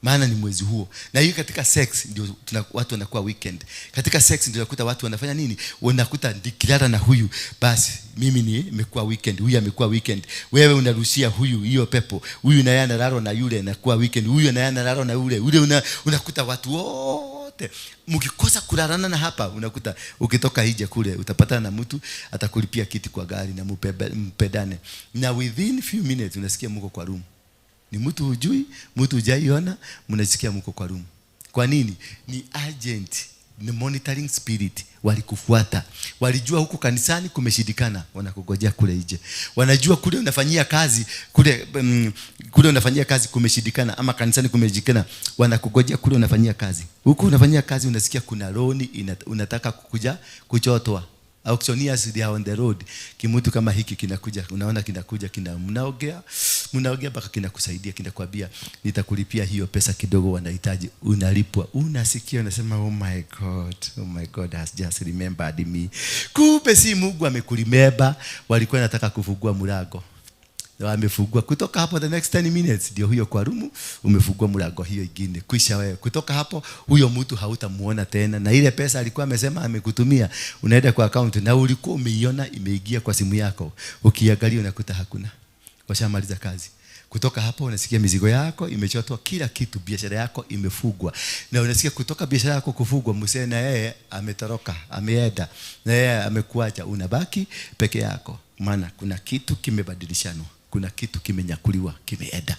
Maana ni mwezi huo. Na hiyo katika sex ndio watu wanakuwa weekend. Katika sex ndio unakuta watu wanafanya nini? Unakuta nikilala na huyu, basi mimi nimekuwa weekend, huyu amekuwa weekend. Wewe unarushia huyu hiyo pepo, huyu naye analala na yule anakuwa weekend, huyu naye analala na yule. Yule unakuta watu wote mkikosa kulalana na hapa, unakuta ukitoka nje kule utapatana na mtu atakulipia kiti kwa gari na mpedane. Na within few minutes unasikia mko kwa room. Ni mtu hujui, mtu hujaiona, mnasikia mko kwa room. Kwa nini? Ni agent, ni monitoring spirit walikufuata. Walijua huku kanisani kumeshindikana, wanakugojea kule nje. Wanajua kule unafanyia kazi, kule unafanyia kazi kumeshindikana, ama kanisani kumeshindikana, wanakugojea kule unafanyia kazi. Huku unafanyia kazi unasikia kuna loan unataka kukuja kuchotwa. Auctioneers they are on the road. Kimutu kama hiki kinakuja, unaona kinakuja, mnaongea mpaka kinakusaidia, kinakwambia nitakulipia hiyo pesa kidogo wanahitaji, unalipwa. Unasikia unasema oh my God, oh my God has just remembered me. Kumbe si Mungu amekuremember, walikuwa wanataka kufungua mlango. Wamefungua. Kutoka hapo the next 10 minutes ndio huyo kwa rumu umefungua mlango hiyo ingine. Kisha wewe kutoka hapo huyo mtu hautamuona tena, na ile pesa alikuwa amesema amekutumia unaenda kwa account na ulikuwa umeiona imeingia kwa simu yako, ukiangalia unakuta hakuna. Washamaliza kazi. Kutoka hapo unasikia mizigo yako imechotwa, kila kitu, biashara yako imefugwa. Na unasikia kutoka biashara yako kufugwa, msee na yeye ametoroka, ameenda, na yeye amekuacha, unabaki peke yako. Maana kuna kitu kimebadilishanwa, kuna kitu kimenyakuliwa, kimeenda.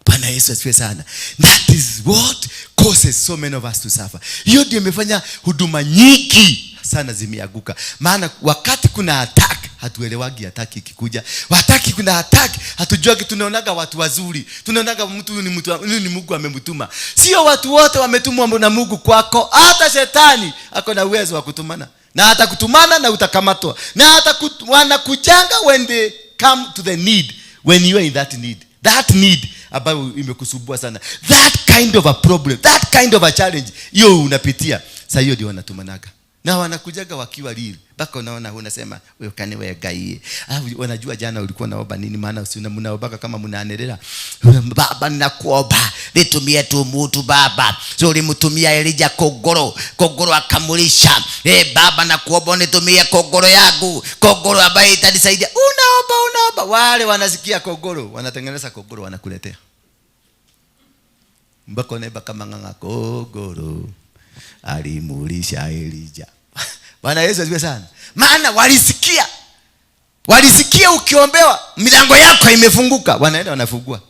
Bwana Yesu asifiwe sana. That is what causes so many of us to suffer. Hiyo ndio imefanya huduma nyingi sana zimeanguka. Maana wakati kuna attack, hatuelewagi attack ikikuja. Wakati kuna attack, hatujuagi, tunaonaga watu wazuri. Tunaonaga mtu huyu ni mtu, huyu ni Mungu amemtuma. Sio watu wote wametumwa na Mungu kwako. Hata shetani ako na uwezo wa kutumana. Na hata kutumana na utakamatwa. Na hata wanakujanga when they come to the need, when you are in that need. That need ambayo imekusumbua sana. That kind of a problem, that kind of a challenge hiyo unapitia. Sasa hiyo ndio wanatumanaga. Na wanakujaga wakiwa real. Baka unaona unasema wewe kani wewe gai. Wanajua jana ulikuwa unaomba nini, maana mnaomba kama mnaanelea. Baba ninakuomba nitumie tu mtu baba. So ulimtumia Elijah kogoro, kogoro akamulisha. Baba nakuomba nitumie kogoro yangu, kogoro ambaye itanisaidia. Unaomba. Wale wanasikia kogoro, wanatengeneza kogoro wanakuletea. Mbako neba kama nganga kogoro alimulisha Elijah. Bwana Yesu asifiwe sana. Maana walisikia ukiombewa milango yako imefunguka, wanaenda wanafungua.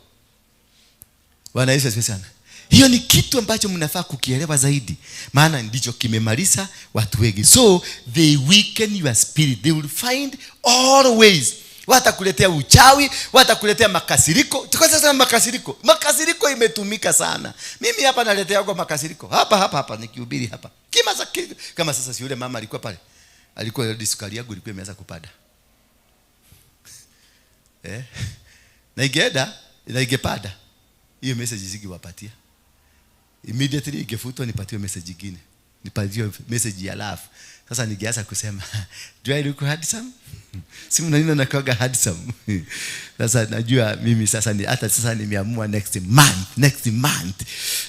Bwana Yesu asifiwe sana. Hiyo ni kitu ambacho mnafaa kukielewa zaidi, maana ndicho kimemaliza watu wengi. So they weaken your spirit. They will find all ways. Watakuletea uchawi, watakuletea makasiriko. Tuko sasa makasiriko. Makasiriko imetumika sana. Mimi hapa naletea kwa makasiriko. Hapa nikihubiri hapa. Kama sasa si yule mama alikuwa pale. Alikuwa ile sukari yangu ilikuwa imeanza kupanda. Na ingeenda, na ingepanda. Hiyo message singewapatia. Immediately ingefutwa nipatiwe message nyingine. Nipatiwe message ya love. Sasa ningeanza kusema, do I look handsome? Si mnaona nakuaga handsome. Sasa najua mimi sasa ni hata sasa nimeamua next month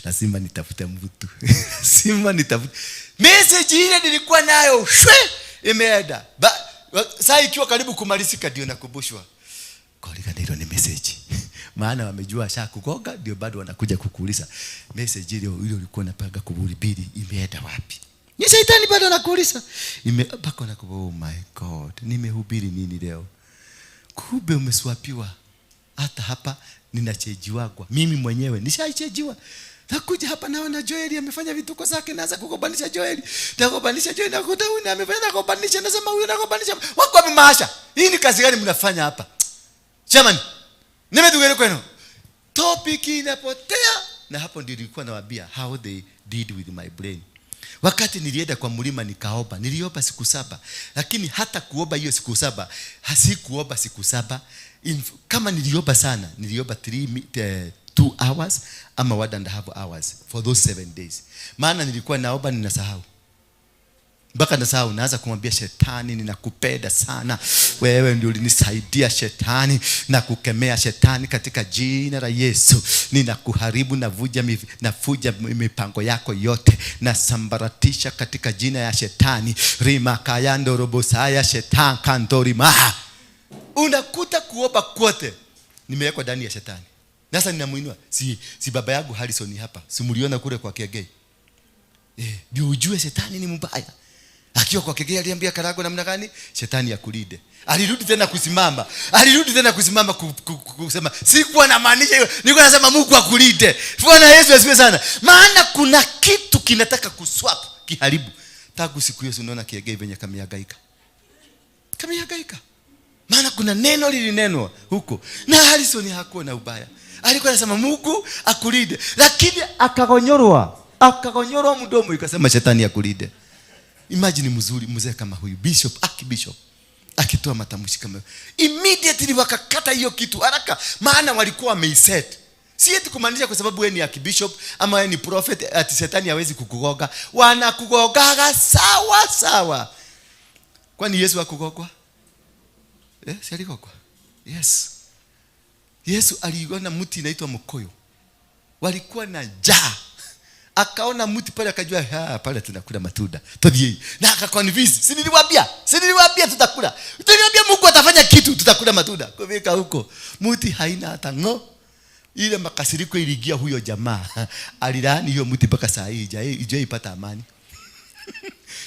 lazima nitafute mtu. Lazima nitafute. Message ile nilikuwa nayo shwe imeenda. Sasa ikiwa karibu kumalizika ndio nakumbushwa. Kolika ndio ni message. Maana wamejua shakukoga ndio bado wanakuja kukuuliza message ile ile ulikuwa unapanga kuhubiri imeenda wapi? Ni shetani bado anakuuliza. Imebako na oh my God, nimehubiri nini leo? Kumbe umeswapiwa. Hata hapa ninachejiwagwa. Mimi mwenyewe nishaichejiwa. Nakuja hapa naona Joeli amefanya vituko zake, naanza kugobanisha Joeli. Nagobanisha Joeli, nakuta huyu amefanya, nagobanisha, nasema huyu nagobanisha. Wako wapi maasha? Hii ni kazi gani mnafanya hapa? Jamani, nimetugere kwenu. Topic inapotea. Na hapo ndio nilikuwa nawaambia how they did with my brain. Wakati nilienda kwa mlima nikaomba, niliomba siku 7. Lakini hata kuomba hiyo siku 7, hasikuomba siku 7. Kama niliomba sana, niliomba 2 hours ama 1.5 hours for those 7 days. Maana nilikuwa naomba ninasahau. Mpaka nasahau, naanza kumwambia shetani ninakupenda sana. Wewe ndio ulinisaidia shetani, na kukemea shetani katika jina la Yesu. Ninakuharibu, navuja mipango yako yote, nasambaratisha katika jina ya shetani. Rima kayando robosaya shetani kandorima. Unakuta kuomba kwote nimewekwa ndani ya shetani. Sasa ninamuinua. Si baba yangu Harrison hapa. Si mliona kule kwa Kegei. Ndio ujue shetani ni mbaya. Akiwa kwa Kegei aliambia Karago namna gani? Shetani akulinde. Alirudi tena kusimama. Alirudi tena kusimama kusema sikuwa namaanisha hiyo. Nilikuwa nasema Mungu akulinde. Bwana Yesu asifiwe sana. Maana kuna kitu kinataka kuswap kiharibu. Tangu siku hiyo unaona Kegei venye kamihangaika. Kamihangaika. Maana kuna neno lilinenwa huko. Na Harrison hakuwa na ubaya. Alikuwa anasema Mungu akulinde. Lakini akagonyorwa. Akagonyorwa mdomo ikasema shetani akulinde. Imagine mzuri mzee kama huyu bishop, archbishop akitoa matamshi kama hiyo. Immediately wakakata hiyo kitu haraka, maana walikuwa wameiset. Si eti kumaanisha kwa sababu wewe ni archbishop ama wewe ni prophet ati shetani hawezi kukugoga. Wanakugogaga sawa sawa. Kwani Yesu hakugogwa? Si aligogwa? Yes. Yesu aliona mti inaitwa mkoyo. Walikuwa na njaa. Akaona mti pale akajua pale tunakula matunda. Todie. Na akaconvince. Si niliwaambia? Si niliwaambia tutakula. Tuliwaambia Mungu atafanya kitu, tutakula matunda. Kufika huko, mti haina hata ngo. Ile makasiriko iliingia huyo jamaa. Alilaani hiyo mti mpaka saa hii haijaipata amani.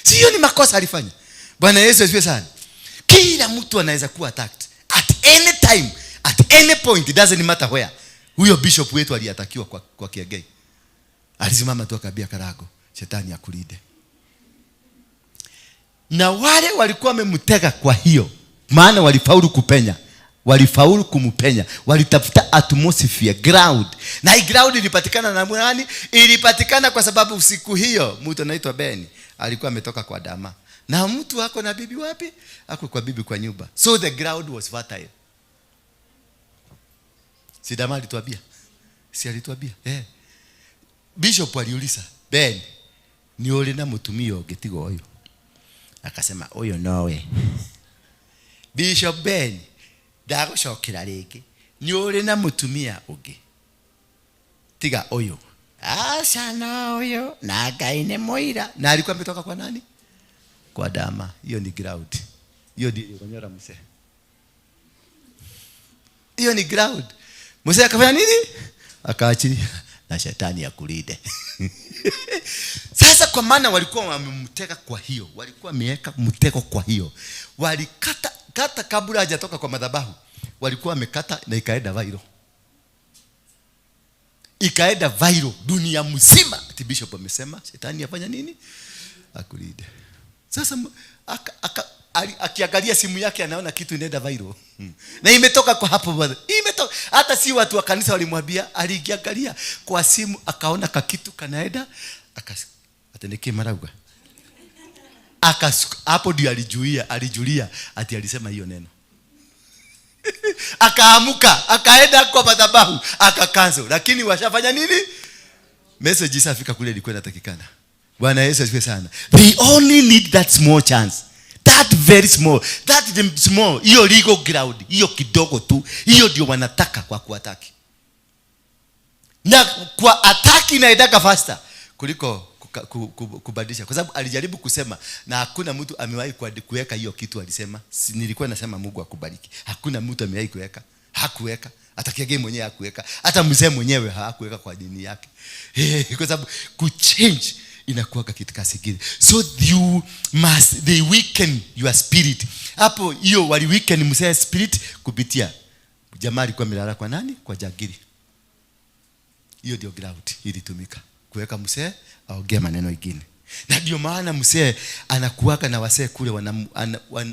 Sio ni makosa alifanya. Bwana Yesu asifiwe sana. Kila mtu anaweza kuwa attacked at any time, at any point, it doesn't matter where. Huyo bishop wetu aliatakiwa kwa Kiegei. Alisimama tu akaambia Karago, shetani akulinde. Na wale walikuwa wamemtega kwa hiyo, maana walifaulu kupenya. Walifaulu kumpenya. Walitafuta atmosphere, ground. Na hii ground ilipatikana na nani? Ilipatikana kwa sababu siku hiyo mtu anaitwa Ben alikuwa ametoka kwa dama. Na mtu ako na bibi wapi? Ako kwa bibi kwa nyumba. So the ground was fertile. Si dama alituambia? Si alituambia? Bishop aliuliza, Ben, ni uli na mutumia ũngĩ ũyũ? Akasema ũyũ nowe. Bishop Ben, ndagũcokera rĩngĩ. Ni uli na mutumia ũngĩ tiga ũyũ? Aca no ũyũ, na Ngai nĩ mũira. Na alikuwa ametoka kwa nani? Kwa dama. Hiyo ni ground. Hiyo ndio konyora mzee. Hiyo ni ground. Mzee akafanya nini? Akaachilia na shetani akulinde. Sasa kwa maana walikuwa wamemteka kwa hiyo, walikuwa wameweka mtego kwa hiyo. Walikata kata kabla hajatoka kwa madhabahu. Walikuwa wamekata na ikaenda viral. Ikaenda viral dunia mzima. Ati bishop amesema shetani afanya nini? Akulinde. Sasa akiangalia simu yake anaona kitu inaenda viral. Na imetoka kwa hapo brother. Imetoka. Hata si watu wa kanisa walimwambia, aliangalia kwa simu akaona kakitu kanaenda, atendeke marauga. Hapo ndio alijulia ati alisema hiyo neno. Akaamuka, akaenda kwa madhabahu, akakansel. Lakini washafanya nini? Message isafika kule ilikuwa inatakikana. Bwana Yesu asifiwe sana. They only need that small chance. That very small, that small, hiyo legal ground, hiyo kidogo tu, hiyo ndio wanataka kwa kuataki. Na kwa ataki inaendaka faster kuliko kubadilisha. Kwa sababu alijaribu kusema na hakuna mtu amewahi kuweka hiyo kitu alisema. Nilikuwa nasema Mungu akubariki. Hakuna mtu amewahi kuweka. Hakuweka. Hata Kiegei mwenyewe hakuweka. Hata mzee mwenyewe hakuweka kwa dini yake. Kwa sababu kuchange Inakuwaga kitu kasigiri. So you must, they weaken your spirit. Hapo hiyo wali weaken mzee spirit kupitia jamaa alikuwa amelala kwa nani? Kwa jagiri. Hiyo ndio ground ilitumika kuweka mzee aongee maneno ingine. Na ndio maana mzee anakuwaka na wasee kule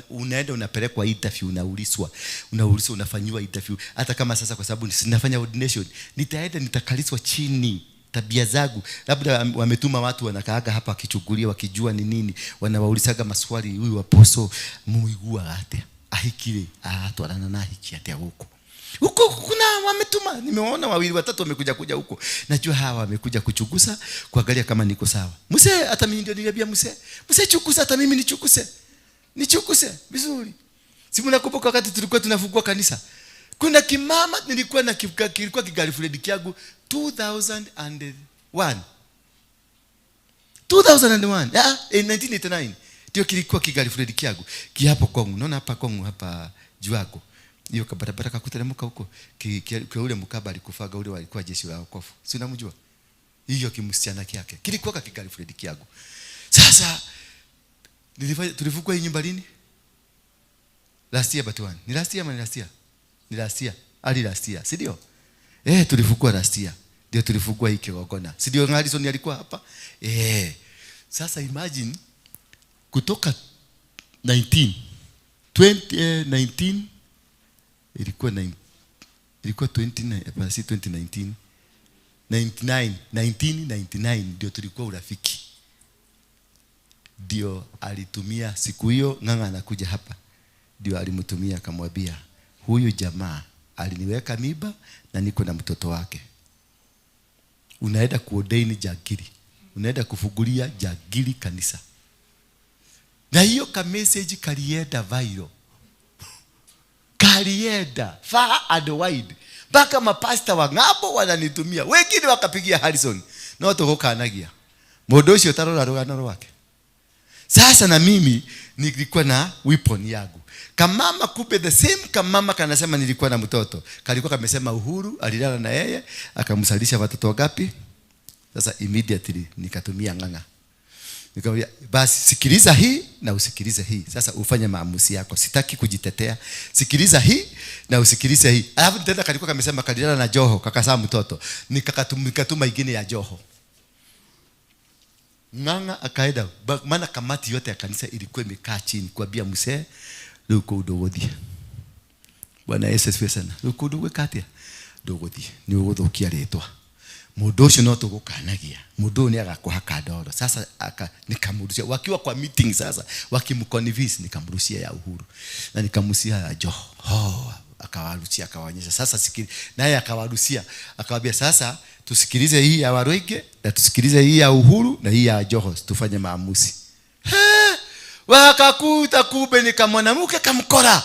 unaenda unapelekwa interview, unaulizwa, unaulizwa, unafanyiwa interview. Hata kama sasa kwa sababu sinafanya ordination, nitaenda nitakaliswa chini tabia zangu. Labda wametuma watu wanakaaga hapa wakichungulia, wakijua ni nini, wanawaulizaga maswali, huyu apostle muigua atia? Ahikire, atwarana na ahiki atia huko? Huko kuna wametuma, nimewaona wawili watatu wamekuja kuja huko. Najua hawa wamekuja kuchunguza, kuangalia kama niko sawa. Mzee, hata mimi ndio niliambia mzee. Mzee chunguza, hata mimi nichunguze. Nichunguze vizuri. Si mnakumbuka wakati tulikuwa tunafungua kanisa? Kuna kimama nilikuwa na kilikuwa kigirlfriend kyangu 2001. 2001. In 1989. Ndio kilikuwa kigirlfriend kyangu. Kiapo kwangu. Unaona hapa kwangu hapa juu yako. Hiyo kabarabara kakuteremka huko. Kwa ule mkaba alikufaga ule walikuwa jeshi la wokovu. Si unamjua? Hiyo kimsichana kyake. Kilikuwa kigirlfriend kyangu. Sasa tulifukua hii nyumba lini? Last year but one. Ni last year ama ni last year? Ni last year. Ali last year, si ndio? Tulifukua last year. Ndio tulifukua hii kigongona. Si ndio Harrison alikuwa hapa? Sasa imagine kutoka 19 20, 19 ilikuwa nine, ilikuwa twenty nine, hapana, si 2019, 99, 1999 ndio tulikuwa urafiki. Ndio alitumia siku hiyo Ng'ang'a anakuja hapa. Ndio alimtumia akamwambia huyu jamaa aliniweka mimba na niko na mtoto wake. Unaenda kuordain jagiri. Unaenda kufungulia jagiri kanisa. Na hiyo ka message kalienda viral. Kalienda far and wide. Mpaka mapasta wa ng'ambo wananitumia. Wengine wakapigia Harrison. No tugukanagia. Mundu ucio tarora rugano rwake. Sasa na mimi nilikuwa na weapon yangu. Kamama kumbe the same kamama kanasema nilikuwa na mtoto. Kalikuwa kamesema Uhuru alilala na yeye akamsalisha watoto wangapi? Sasa immediately nikatumia Ng'ang'a. Nikamwambia basi sikiliza hii na usikilize hii. Sasa ufanye maamuzi yako. Sitaki kujitetea. Sikiliza hii na usikilize hii. Alafu tena kalikuwa kamesema kalilala na Joho, kakasaa mtoto. Nikatuma ingine ya Joho. Ng'ang'a akaenda, maana kamati yote ya kanisa ilikuwa imekaa chini kuambia mzee rĩu kũu ndũgũthiĩ. Bwana Yesu asifiwe sana. Rĩu kũu ndũgwĩka atĩa? Ndũgũthiĩ. Nĩ ũgũthũkia rĩtwa. Mũndũ ũcio no tũgũkanagia. Mũndũ ũyũ nĩ agakũhaka ndoro. Sasa nikamrushia. Wakiwa kwa meeting sasa, wakimconvince nikamrushia ya Uhuru. Na nikamrushia ya Joho. Oh, akawarushia, akawaonyesha. Sasa sikili, naye akawarushia. Akawaambia sasa tusikilize hii ya Waruinge na tusikilize hii ya Uhuru na hii ya Joho, tufanye maamuzi. He, wakakuta kumbe ni kama mwanamke kamkora.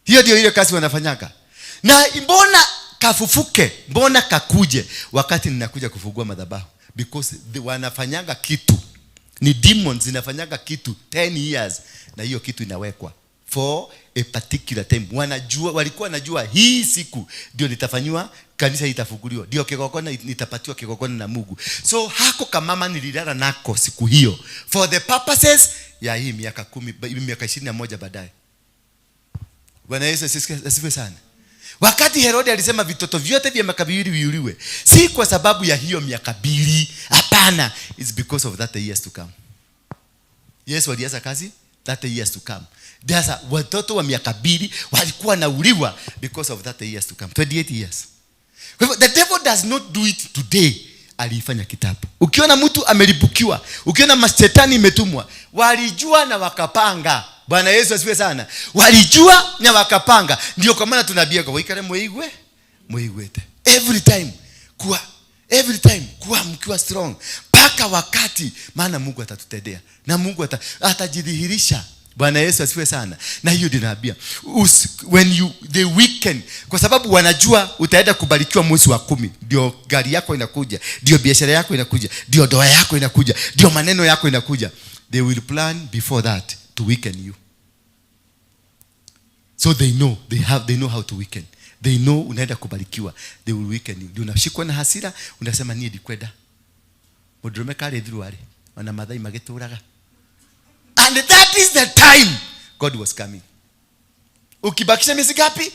Hiyo ndio ile kazi wanafanyaga. Na mbona kafufuke, mbona kakuje wakati ninakuja kufungua madhabahu? Because wanafanyaga kitu. Ni demons zinafanyaga kitu 10 years na hiyo kitu inawekwa for a particular time. Walikuwa wanajua hii siku ndio nitafanywa, kanisa itafunguliwa, ndio kigongona nitapatiwa kigongona na Mungu. So hako kamama nililala nako siku hiyo for the purposes ya hii miaka 10, miaka 21 baadaye. Bwana Yesu asifiwe sana. Wakati Herode alisema vitoto vyote vya miaka miwili viuliwe, si kwa sababu ya hiyo miaka 2, hapana, it's because of that years to come. Yesu alianza kazi that years to come. Sasa watoto wa miaka 2 walikuwa wanauliwa because of that years to come. 28 years. Kwa hivyo the devil does not do it today. Aliifanya kitabu. Ukiona mtu amelipukiwa, ukiona mashetani imetumwa, walijua na wakapanga. Bwana Yesu asifiwe sana. Walijua na wakapanga. Ndio kwa maana tunaambia kwa waikare muigue, muiguete. Every time kuwa, every time kuwa mkiwa strong mpaka wakati, maana Mungu atatutendea na Mungu atajidhihirisha. Bwana Yesu asifiwe sana. Na hiyo ndio naambia, when you the weekend, kwa sababu wanajua utaenda kubarikiwa mwezi wa 10, ndio gari yako inakuja, ndio biashara yako inakuja, ndio ndoa yako inakuja, ndio maneno yako inakuja. They will plan before that to weaken you. So they know, they have, they know how to weaken. They know unaenda kubarikiwa. They will weaken you. Ndio unashikwa na hasira, unasema nie ndikwenda. Mũndũrũme karĩ thuruarĩ. Ona Mathai magĩtũraga. And that is the time God was coming. Ukibakisha miezi ngapi?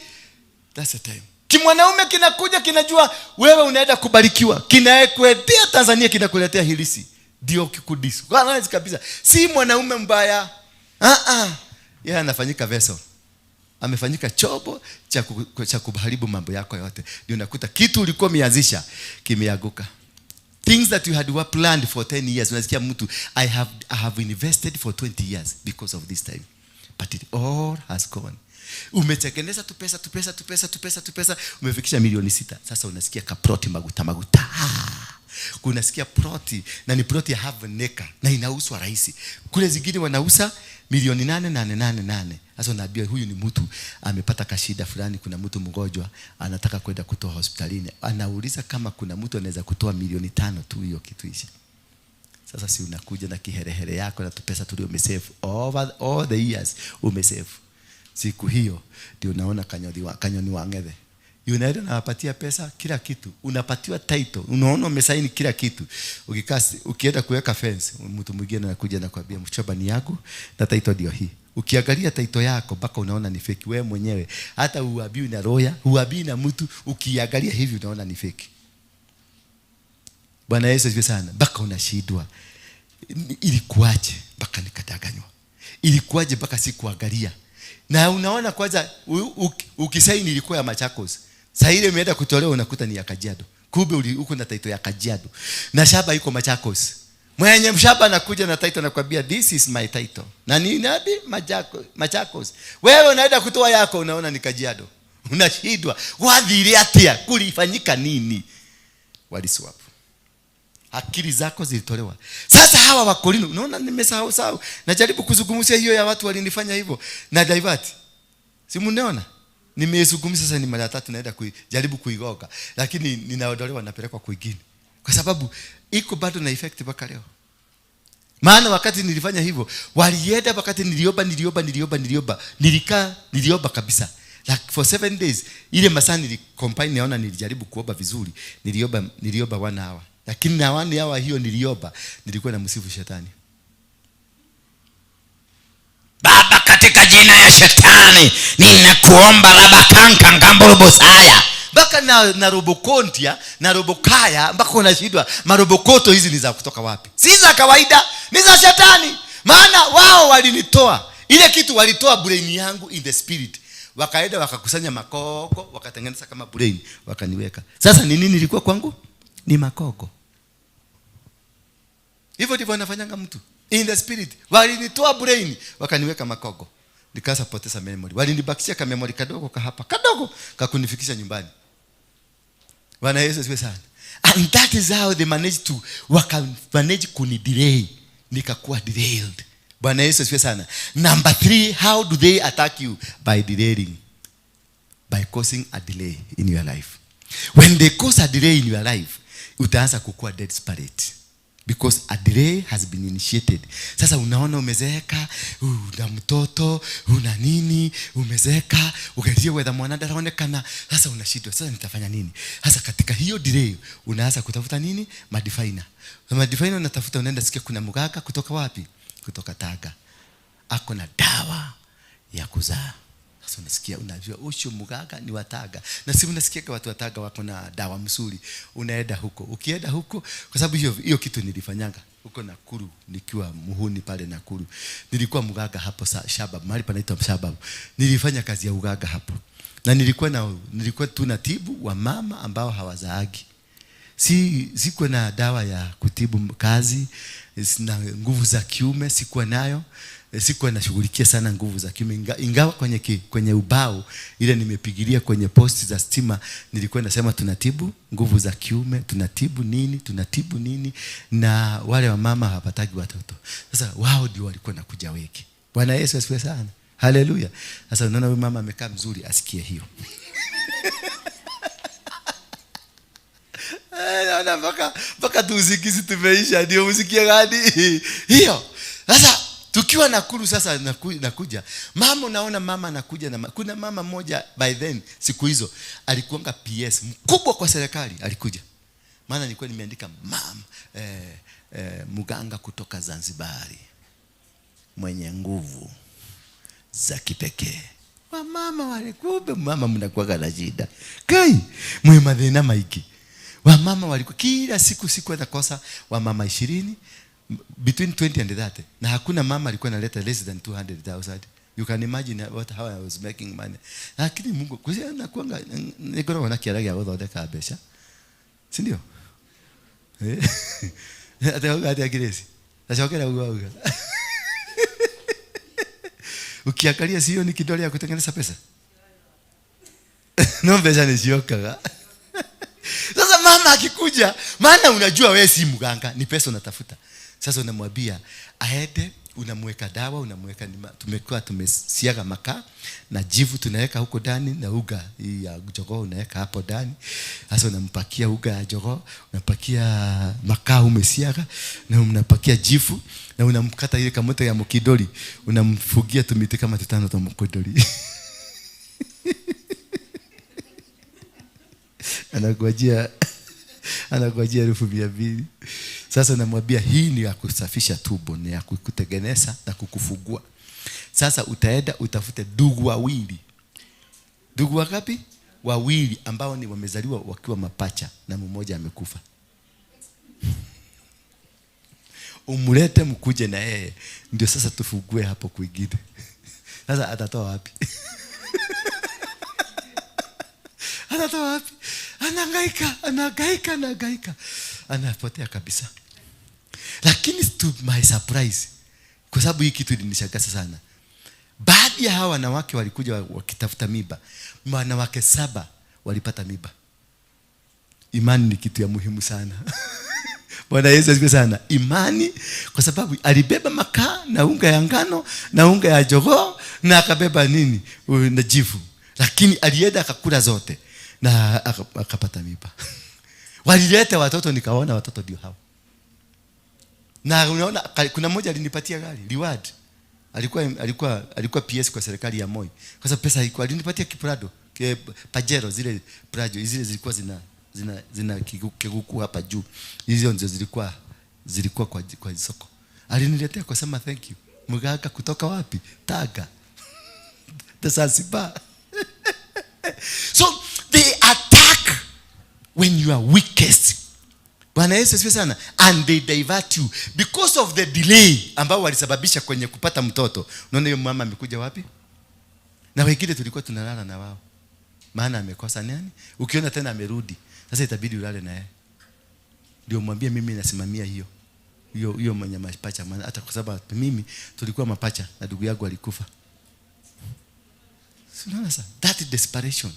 That's the time. Kimwanaume kinakuja, kinajua wewe unaenda kubarikiwa, kinakuletea Tanzania, kinakuletea hilisi, ndio kikudisi Kwanza kabisa. Si mwanaume mbaya, ah ah, yeye anafanyika vessel, amefanyika chombo cha kuharibu mambo yako yote. Ndio unakuta kitu ulikuwa umeanzisha kimeanguka. Things that you had were planned for 10 years, unasikia mtu, I have invested for 20 years because of this time, but it all has gone. Umetengeneza tu pesa, tu pesa, tu pesa, tu pesa, tu pesa, umefikisha milioni 6. Sasa unasikia kaploti maguta maguta. Ah, kunasikia ploti, na ni ploti ya half an acre na inauzwa rahisi. Kule zingine wanauza milioni 8 8 8 8. Sasa unaambia huyu ni mtu amepata kashida fulani, kuna mtu mgonjwa anataka kwenda kutoa hospitalini, anauliza kama kuna mtu anaweza kutoa milioni 5 tu, hiyo kitu ishe. Sasa si unakuja na kiherehere yako na tupesa tulio umesave over all the years umesave. Siku hiyo ndio unaona kanyoni wa ng'ethe. Unaenda unawapatia pesa kila kitu, unapatiwa title, unaona umesaini kila kitu. Ukikaa, ukienda kuweka fence, mtu mwingine anakuja na kuambia, "Mchoba ni yako na title ndio hii." Ukiangalia title yako mpaka unaona ni fake wewe mwenyewe, hata uabiwi na lawyer, uabiwi na mtu, ukiangalia hivi unaona ni fake. Bwana Yesu asifiwe sana. Mpaka unashindwa. Ilikuwaje mpaka nikadanganywa? Ilikuwaje mpaka sikuangalia? Na unaona kwanza ukisaini ilikuwa ya Machakos. Saa ile imeenda kutolewa unakuta ni ya Kajiado. Kumbe uko na title ya Kajiado. Na shamba iko Machakos. Mwenye mshamba anakuja na title, anakuambia, "This is my title." Na ni nabi Machakos. Machakos. Wewe unaenda kutoa yako unaona ni Kajiado. Unashindwa. Wathire atia? Kulifanyika nini? Waliswap. Akili zako zilitolewa. Sasa hawa Wakorino, unaona nimesahau sahau. Najaribu kuzungumzia hiyo ya watu walinifanya hivyo na divert. Si mnaona? Nimezungumza sasa ni mara tatu, naenda kujaribu kuigoga, lakini ninaondolewa, napelekwa kwingine. Kwa sababu iko bado na effect mpaka leo. Maana wakati nilifanya hivyo, walienda, wakati niliomba, niliomba, niliomba, niliomba, nilikaa, niliomba kabisa. Like for 7 days, ile masaa nilicombine, naona nilijaribu kuomba vizuri, niliomba, niliomba one hour. Lakini na one hour hiyo niliomba, nilikuwa na msifu shetani. Baba, katika jina ya shetani ninakuomba rabakanka ngamburubusaya. Mpaka na robokontia na robokaya, mpaka unashindwa marobokoto hizi ni za kutoka wapi? Si za kawaida, ni za shetani. Maana wao walinitoa ile kitu, walitoa brain yangu in the spirit, wakaenda wakakusanya makoko, wakatengeneza kama brain, wakaniweka. Sasa ni nini ilikuwa kwangu? Ni makoko. Hivyo ndivyo anafanyanga mtu in the spirit. Walinitoa brain, wakaniweka makoko, nikaanza poteza memory. Walinibakishia ka memory kadogo kahapa kadogo kakunifikisha nyumbani. Bwana Yesu asifiwe sana. And that is how they managed to, waka manage kunidelay, nikakuwa derailed. Bwana Yesu asifiwe sana. Number three, how do they attack you? By derailing, by causing a delay in your life. When they cause a delay in your life, utaanza kukua desperate because a delay has been initiated. Sasa unaona umezeeka, una mtoto, una nini, umezeeka, ugerie wetha mwana ndaraonekana. Sasa unashindwa, sasa nitafanya nini? Sasa katika hiyo delay unaanza kutafuta nini? Madiviner. Madiviner unatafuta, unaenda sikia kuna mganga kutoka wapi? Kutoka Tanga, ako na dawa ya kuzaa. Sasa unasikia, unajua usho mganga ni wataga, na si unasikia watu wataga wako na dawa mzuri. Unaenda huko, ukienda huko, kwa sababu hiyo hiyo kitu nilifanyanga huko Nakuru nikiwa muhuni pale Nakuru, nilikuwa mganga hapo Shabab, mahali panaitwa Shabab. Nilifanya kazi ya uganga hapo na nilikuwa tunatibu wamama ambao hawazaagi. Si sikuwa na dawa ya kutibu kazi na nguvu za kiume, sikuwa nayo. Sikuwa nashughulikia sana nguvu za kiume, ingawa kwenye ubao ile nimepigilia kwenye posti za stima nilikuwa nasema tunatibu nguvu za kiume, tunatibu nini, tunatibu nini, na wale wamama hawapatagi watoto. Sasa wao ndio walikuwa nakuja wengi. Bwana Yesu asifiwe sana, haleluya. Sasa unaona huyu mama amekaa mzuri, asikie hiyo. Naona mpaka tuusikizi tumeisha, ndio usikie gani hiyo. Sasa tukiwa Nakuru sasa nakuja mama, unaona mama anakuja na kuna mama mmoja by then, siku hizo alikuanga PS mkubwa kwa serikali, alikuja, maana nilikuwa nimeandika mam mganga kutoka Zanzibari mwenye nguvu za kipekee. Wamama wale, kumbe mama mnakuwa na shida. Kai, mwe mathina maiki. Wamama walikuwa kila siku atakosa wamama 20, between 20 and 30. Na hakuna mama alikuwa analeta less than 200,000. You can imagine what how I was making money. Lakini Mungu kuzia nakuanga niko na kiara ya guthondeka mbeca. Si ndio? Ate ate Grace. Tacokera uga uga. Ukiangalia sio ni kidole ya kutengeneza pesa. No pesa ni siokaga. Sasa mama akikuja, maana unajua wewe si mganga, ni pesa unatafuta. Sasa unamwambia aende, unamweka dawa, unamweka tumekuwa tumesiaga makaa na jivu tunaweka huko ndani na uga ya jogoo unaweka hapo ndani. Sasa unampakia uga ya jogoo, unampakia makaa umesiaga na unampakia jivu na unamkata ile kamoto ya mkidoli, unamfugia tumiti kama tutano twa mkidoli. Anakuajia 200,000. Sasa namwambia hii ni ya kusafisha tumbo, ni ya kukutengeneza na kukufungua. Sasa utaenda utafute ndugu wawili. Ndugu wangapi? Wawili ambao ni wamezaliwa wakiwa mapacha na mmoja amekufa. Umlete mkuje na yeye ndio sasa tufungue hapo kwingine. Sasa atatoa wapi? Atatoa wapi? Anahangaika, anahangaika, anahangaika. Anapotea kabisa. Lakini to my surprise, kwa sababu hii kitu ilinishangaza sana. Baadhi ya hawa wanawake walikuja wakitafuta mimba. Wanawake 7 walipata mimba. Imani ni kitu ya muhimu sana. Bwana Yesu asifiwe sana. Imani, kwa sababu alibeba makaa na unga ya ngano na unga ya jogoo na akabeba nini? Na jivu. Lakini alienda akakula zote na akapata mimba. Walileta watoto, nikaona watoto ndio hao. Na unaona kuna mmoja alinipatia gari, reward. Alikuwa PS kwa serikali ya Moi. Kwa sababu pesa haikuwa, alinipatia Kiprado, Pajero, zile Prado, zile zilikuwa zina kiguku hapa juu. Hizo ndio zilikuwa kwa soko. Aliniletea kwa sema thank you. Mganga kutoka wapi? Tanga. Zanzibar. So they attack when you are weakest. Bwana Yesu asifiwe sana. And they divert you because of the delay ambao walisababisha kwenye kupata mtoto. Unaona hiyo mama amekuja wapi? Na wengine tulikuwa tunalala na wao. Maana amekosa nani? Ukiona tena amerudi, sasa itabidi ulale na yeye. Ndio mwambie mimi nasimamia hiyo. Hiyo mwenye mapacha, maana hata kwa sababu mimi tulikuwa mapacha na ndugu yangu alikufa. Unaona sasa that desperation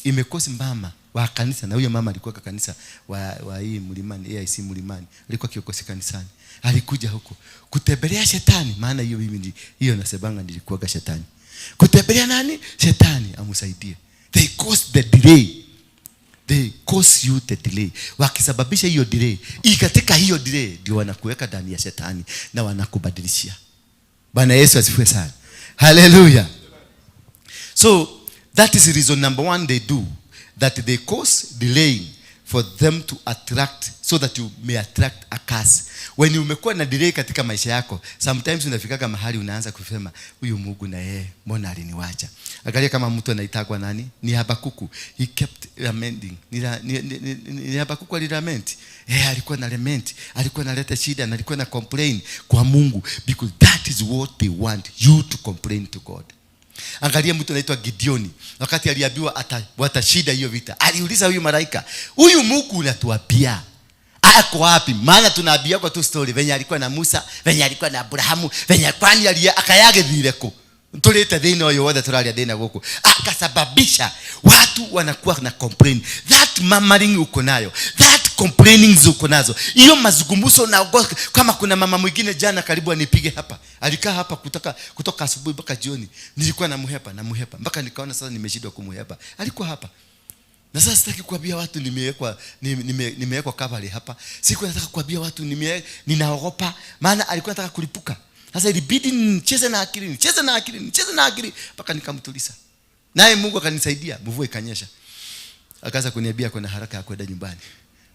imekosi mama wa kanisa, na huyo mama alikuwa kwa kanisa wa hii Mlimani, AIC Mlimani, alikuwa kiongozi kanisani. Alikuja huko kutembelea shetani, maana hiyo mimi hiyo nasebanga nilikuwa shetani. Kutembelea nani? Shetani amsaidie. They cause the delay. They cause you the delay. Wakisababisha hiyo delay, katika hiyo delay ndio wanakuweka ndani ya shetani na wanakubadilishia. Bwana Yesu asifiwe sana. Hallelujah. So that is reason number 1 they do, that they cause delaying for them to attract, so that you may attract a curse. When umekuwa na delay katika maisha yako, sometimes unafikaga mahali unaanza kusema huyu Mungu na yeye mbona aliniacha. Angalia kama mtu anaitwa nani? Ni Habakuku. He kept lamenting. Ni Habakuku alilament. Alikuwa na lament, alikuwa analeta shida na alikuwa na complain kwa Mungu, because that is what they want you to complain to God. Angalia mtu anaitwa Gideoni, wakati aliambiwa watashinda hiyo vita, aliuliza huyu malaika, huyu Mungu unatuapia ako wapi? Maana tunaambia kwa tu story venye alikuwa na Musa, venye alikuwa na Abrahamu, venye kwani akayagethire ku tulete thina uyu wothe turaria thina guku. Akasababisha watu wanakuwa na complain. That murmuring uko nayo, that complaining uko nazo, hiyo mazungumzo na kama kuna mama mwingine jana karibu anipige hapa, alikaa hapa kutoka asubuhi mpaka jioni, nilikuwa namuhepa mpaka nikaona sasa nimeshindwa kumuhepa. Alikuwa hapa. Na sasa sitaki kuambia watu nimewekwa cover hapa. Siku nataka kuambia watu ninaogopa, maana alikuwa anataka kulipuka. Sasa ilibidi nicheze na akili mpaka nikamtuliza. Naye Mungu akanisaidia, mvua ikanyesha. Akaanza kuniambia kuna haraka ya kwenda nyumbani.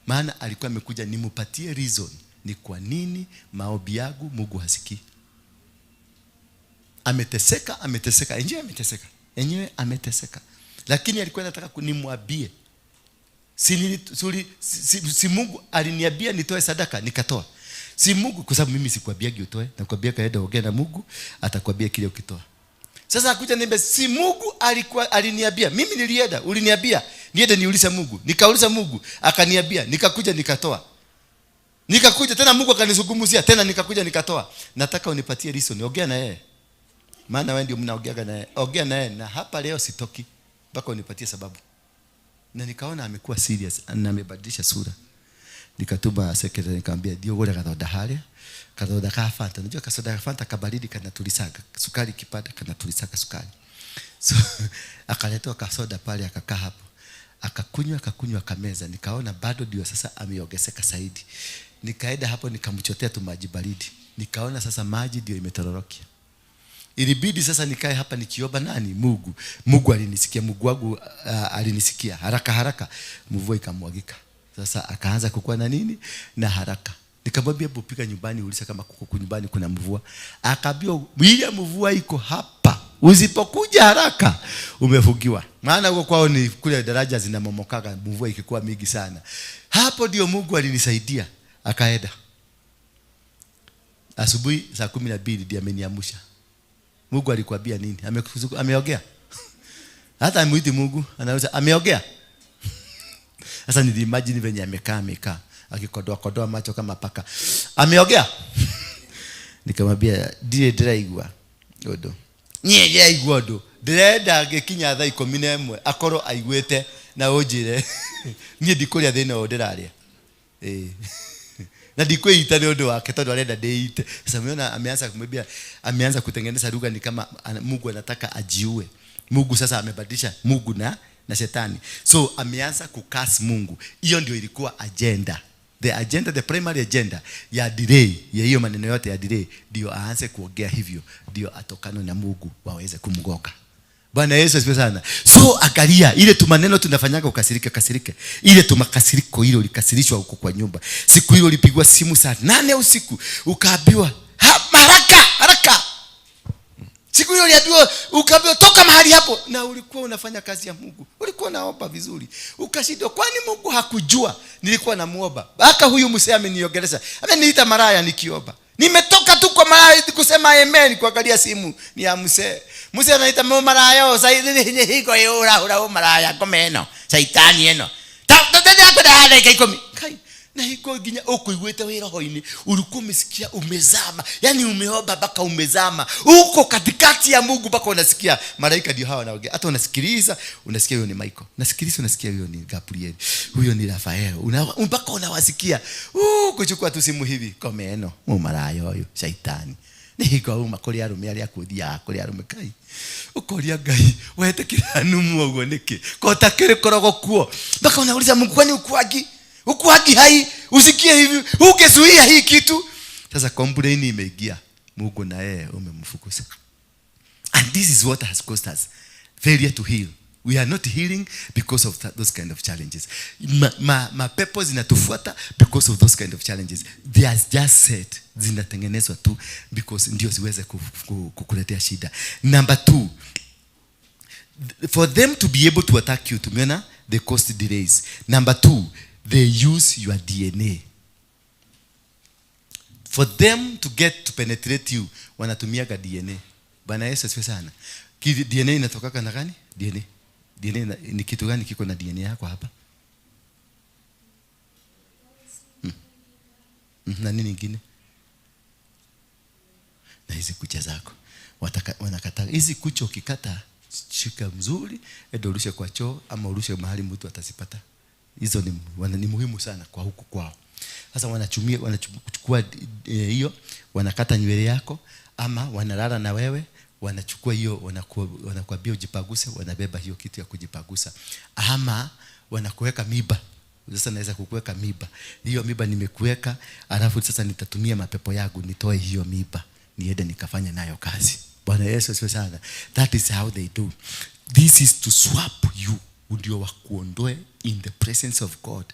Maana alikuwa amekuja nimupatie reason Ni kwa nini maombi yangu Mungu hasikii. Ameteseka, ameteseka, enyewe ameteseka, enyewe ameteseka. Lakini alikuwa anataka nimwambie. Si Mungu aliniambia nitoe sadaka, nikatoa. Si Mungu, kwa sababu mimi sikuambiagi utoe, nakwambia kaenda ongea na Mungu, atakwambia kile ukitoa. Sasa akuja niambia, si Mungu alikuwa aliniambia, mimi nilienda, uliniambia niende niulize Mungu, nikauliza Mungu, akaniambia, nikakuja nikatoa. Nikakuja tena Mungu akanizungumzia tena nikakuja nikatoa. Nataka unipatie reason, ongea na yeye. Maana wewe ndio mnaongeaga na yeye. Ongea na yeye, na hapa leo sitoki mpaka unipatie sababu. Na nikaona amekuwa serious na amebadilisha sura. Nikatuma secretary nikamwambia ndio gole kathoda haria. Kathoda ka Fanta. Unajua kasoda ka Fanta kabaridi kanatulisaga. Sukari kipata kanatulisaga sukari. So akaletwa kasoda pale akakaa hapo. Akakunywa, akakunywa akameza. Nikaona bado ndio sasa ameongezeka zaidi. Nikaenda hapo nikamchotea tu maji baridi. Nikaona sasa maji ndio imetororokia. Ilibidi sasa nikae hapa nikiomba nani? Mungu. Mungu alinisikia, Mungu wangu alinisikia. Haraka haraka mvua ikamwagika. Sasa akaanza kukua na nini? Na haraka. Nikamwambia hebu pika nyumbani uliza kama kuko nyumbani kuna mvua. Akaambiwa ile mvua iko hapa. Usipokuja haraka umefugiwa. Maana huko kwao ni kule daraja zinamomokaga mvua ikikuwa mingi sana. Hapo ndio Mungu alinisaidia. Akaenda. Asubuhi saa 12 ndiye ameniamsha. Mungu alikwambia nini? Ameongea. Hata amuiti Mungu, anauliza ameongea. Sasa niliimagine venye amekaa akikodoa kodoa macho kama paka. Ameongea. Nikamwambia ndiye ndiraigua undu. Niĩ ndiraigua undu. Ndĩrenda ngĩkinya thaa 11 akorwo aiguĩte na ũnjĩre. Niĩ ndikũrĩa thĩna ũyũ ndĩrarĩa. Na ndikwĩita nĩ ũndũ wake tondũ arenda ndĩite. Sasa umeona ameanza kumwambia, ameanza kutengeneza lugha ni kama Mungu anataka ajiue. Mungu sasa amebadilisha Mungu na shetani. So ameanza kukas Mungu. Hiyo ndio ilikuwa agenda. The agenda, the primary agenda ya delay, ya hiyo maneno yote ya delay, ndio aanze kuongea hivyo, ndio atokane na Mungu waweze kumgoka. Bwana Yesu asifiwe sana. So angalia ile tu maneno tunafanyaga ukasirike kasirike. Ile tu makasiriko ile ulikasirishwa huko kwa nyumba. Siku ile ulipigwa simu saa 8 usiku ukaambiwa haraka haraka. Siku ile uliambiwa ukaambiwa toka mahali hapo, na ulikuwa unafanya kazi ya Mungu. Ulikuwa unaomba vizuri. Ukashindwa, kwani Mungu hakujua nilikuwa namuomba? Mpaka huyu mzee ameniongelesha. Ameniita maraya nikiomba. Nimetoka tu kwa maraya kusema amen, kuangalia simu ni ya mzee. Mzee anaita maraya, sasa hivi hiko yura ura maraya komeno. Saitani eno. Ta ta ta ta ta ikomi. Kai na hiko ginya ukuiguite wi roho-ini, ulikuwa umesikia umezama. Yaani umeomba mpaka umezama. Uko katikati ya Mungu mpaka unasikia malaika ndio hawa wanaongea. Hata unasikiliza, unasikia huyo ni Michael. Unasikiliza, unasikia huyo ni Gabriel. Huyo ni Rafael. Mpaka unawasikia. Kuchukua tu simu hivi komeno, maraya huyo shaitani. Ni hiko uma kuri arume aria kuthia kuri arume kai. Ukoria Ngai wetekira numu uguo niki. Kota kiri korogo kuo. Mpaka unauliza Mungu kwani ukuagi? Ukuagi hai, usikie hivi, ungezuia hii kitu. Sasa complain imeingia. Mungu na yeye umemfukuza. And this is what has caused us failure to heal. We are not healing because of those kind of challenges. Mapepo zinatufuata because of those kind of challenges. They are just said zinatengenezwa tu because ndio ziweze kukuletea shida. Number 2, for them to be able to attack you, tumeona they cause delays. Number 2, they use your DNA. For them to get to penetrate you, wanatumiaga DNA. Bwana Yesu asifiwe sana. DNA inatoka na gani? DNA. DNA ni kitu gani kiko na DNA yako hapa? Na nini nyingine? Na hizi kucha zako. Wanakata hizi kucha, ukikata shika mzuri, endo urushe kwa choo ama urushe mahali mtu atazipata. Hizo ni muhimu sana kwa huku kwao. Sasa wanachukua hiyo, wanakata nywele yako ama wanalala na wewe, wanachukua hiyo, wanakuambia ujipaguse, wanabeba hiyo kitu ya kujipagusa. Ama wanakuweka miba. Sasa naweza kukuweka miba. Hiyo miba nimekuweka, alafu sasa nitatumia mapepo yangu nitoe hiyo miba, niende nikafanye nayo kazi. Bwana Yesu asifiwe sana. That is how they do. This is to swap you. ndio wakuondoe in the presence of God.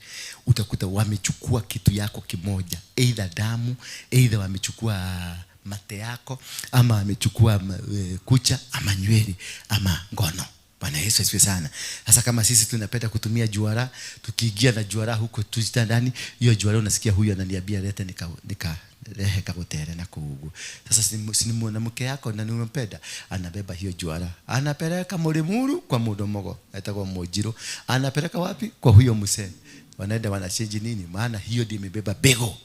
Utakuta wamechukua kitu yako kimoja, either damu, either wamechukua mate yako, ama wamechukua kucha, ama nywele, ama ngono. Bwana Yesu asifiwe sana. Sasa kama sisi tunapenda kutumia juara, tukiingia na juara huko tujita ndani, hiyo juara unasikia huyu ananiambia leta nika rehe kagotere na kuugu. Sasa si mwanamke yako na nimempenda, anabeba hiyo juara, anapeleka Mulimuru kwa mudomogo, atakuwa Mojiro, anapeleka wapi? Kwa huyo mzee. Wanaenda wanachange nini? Maana hiyo ndio imebeba bego.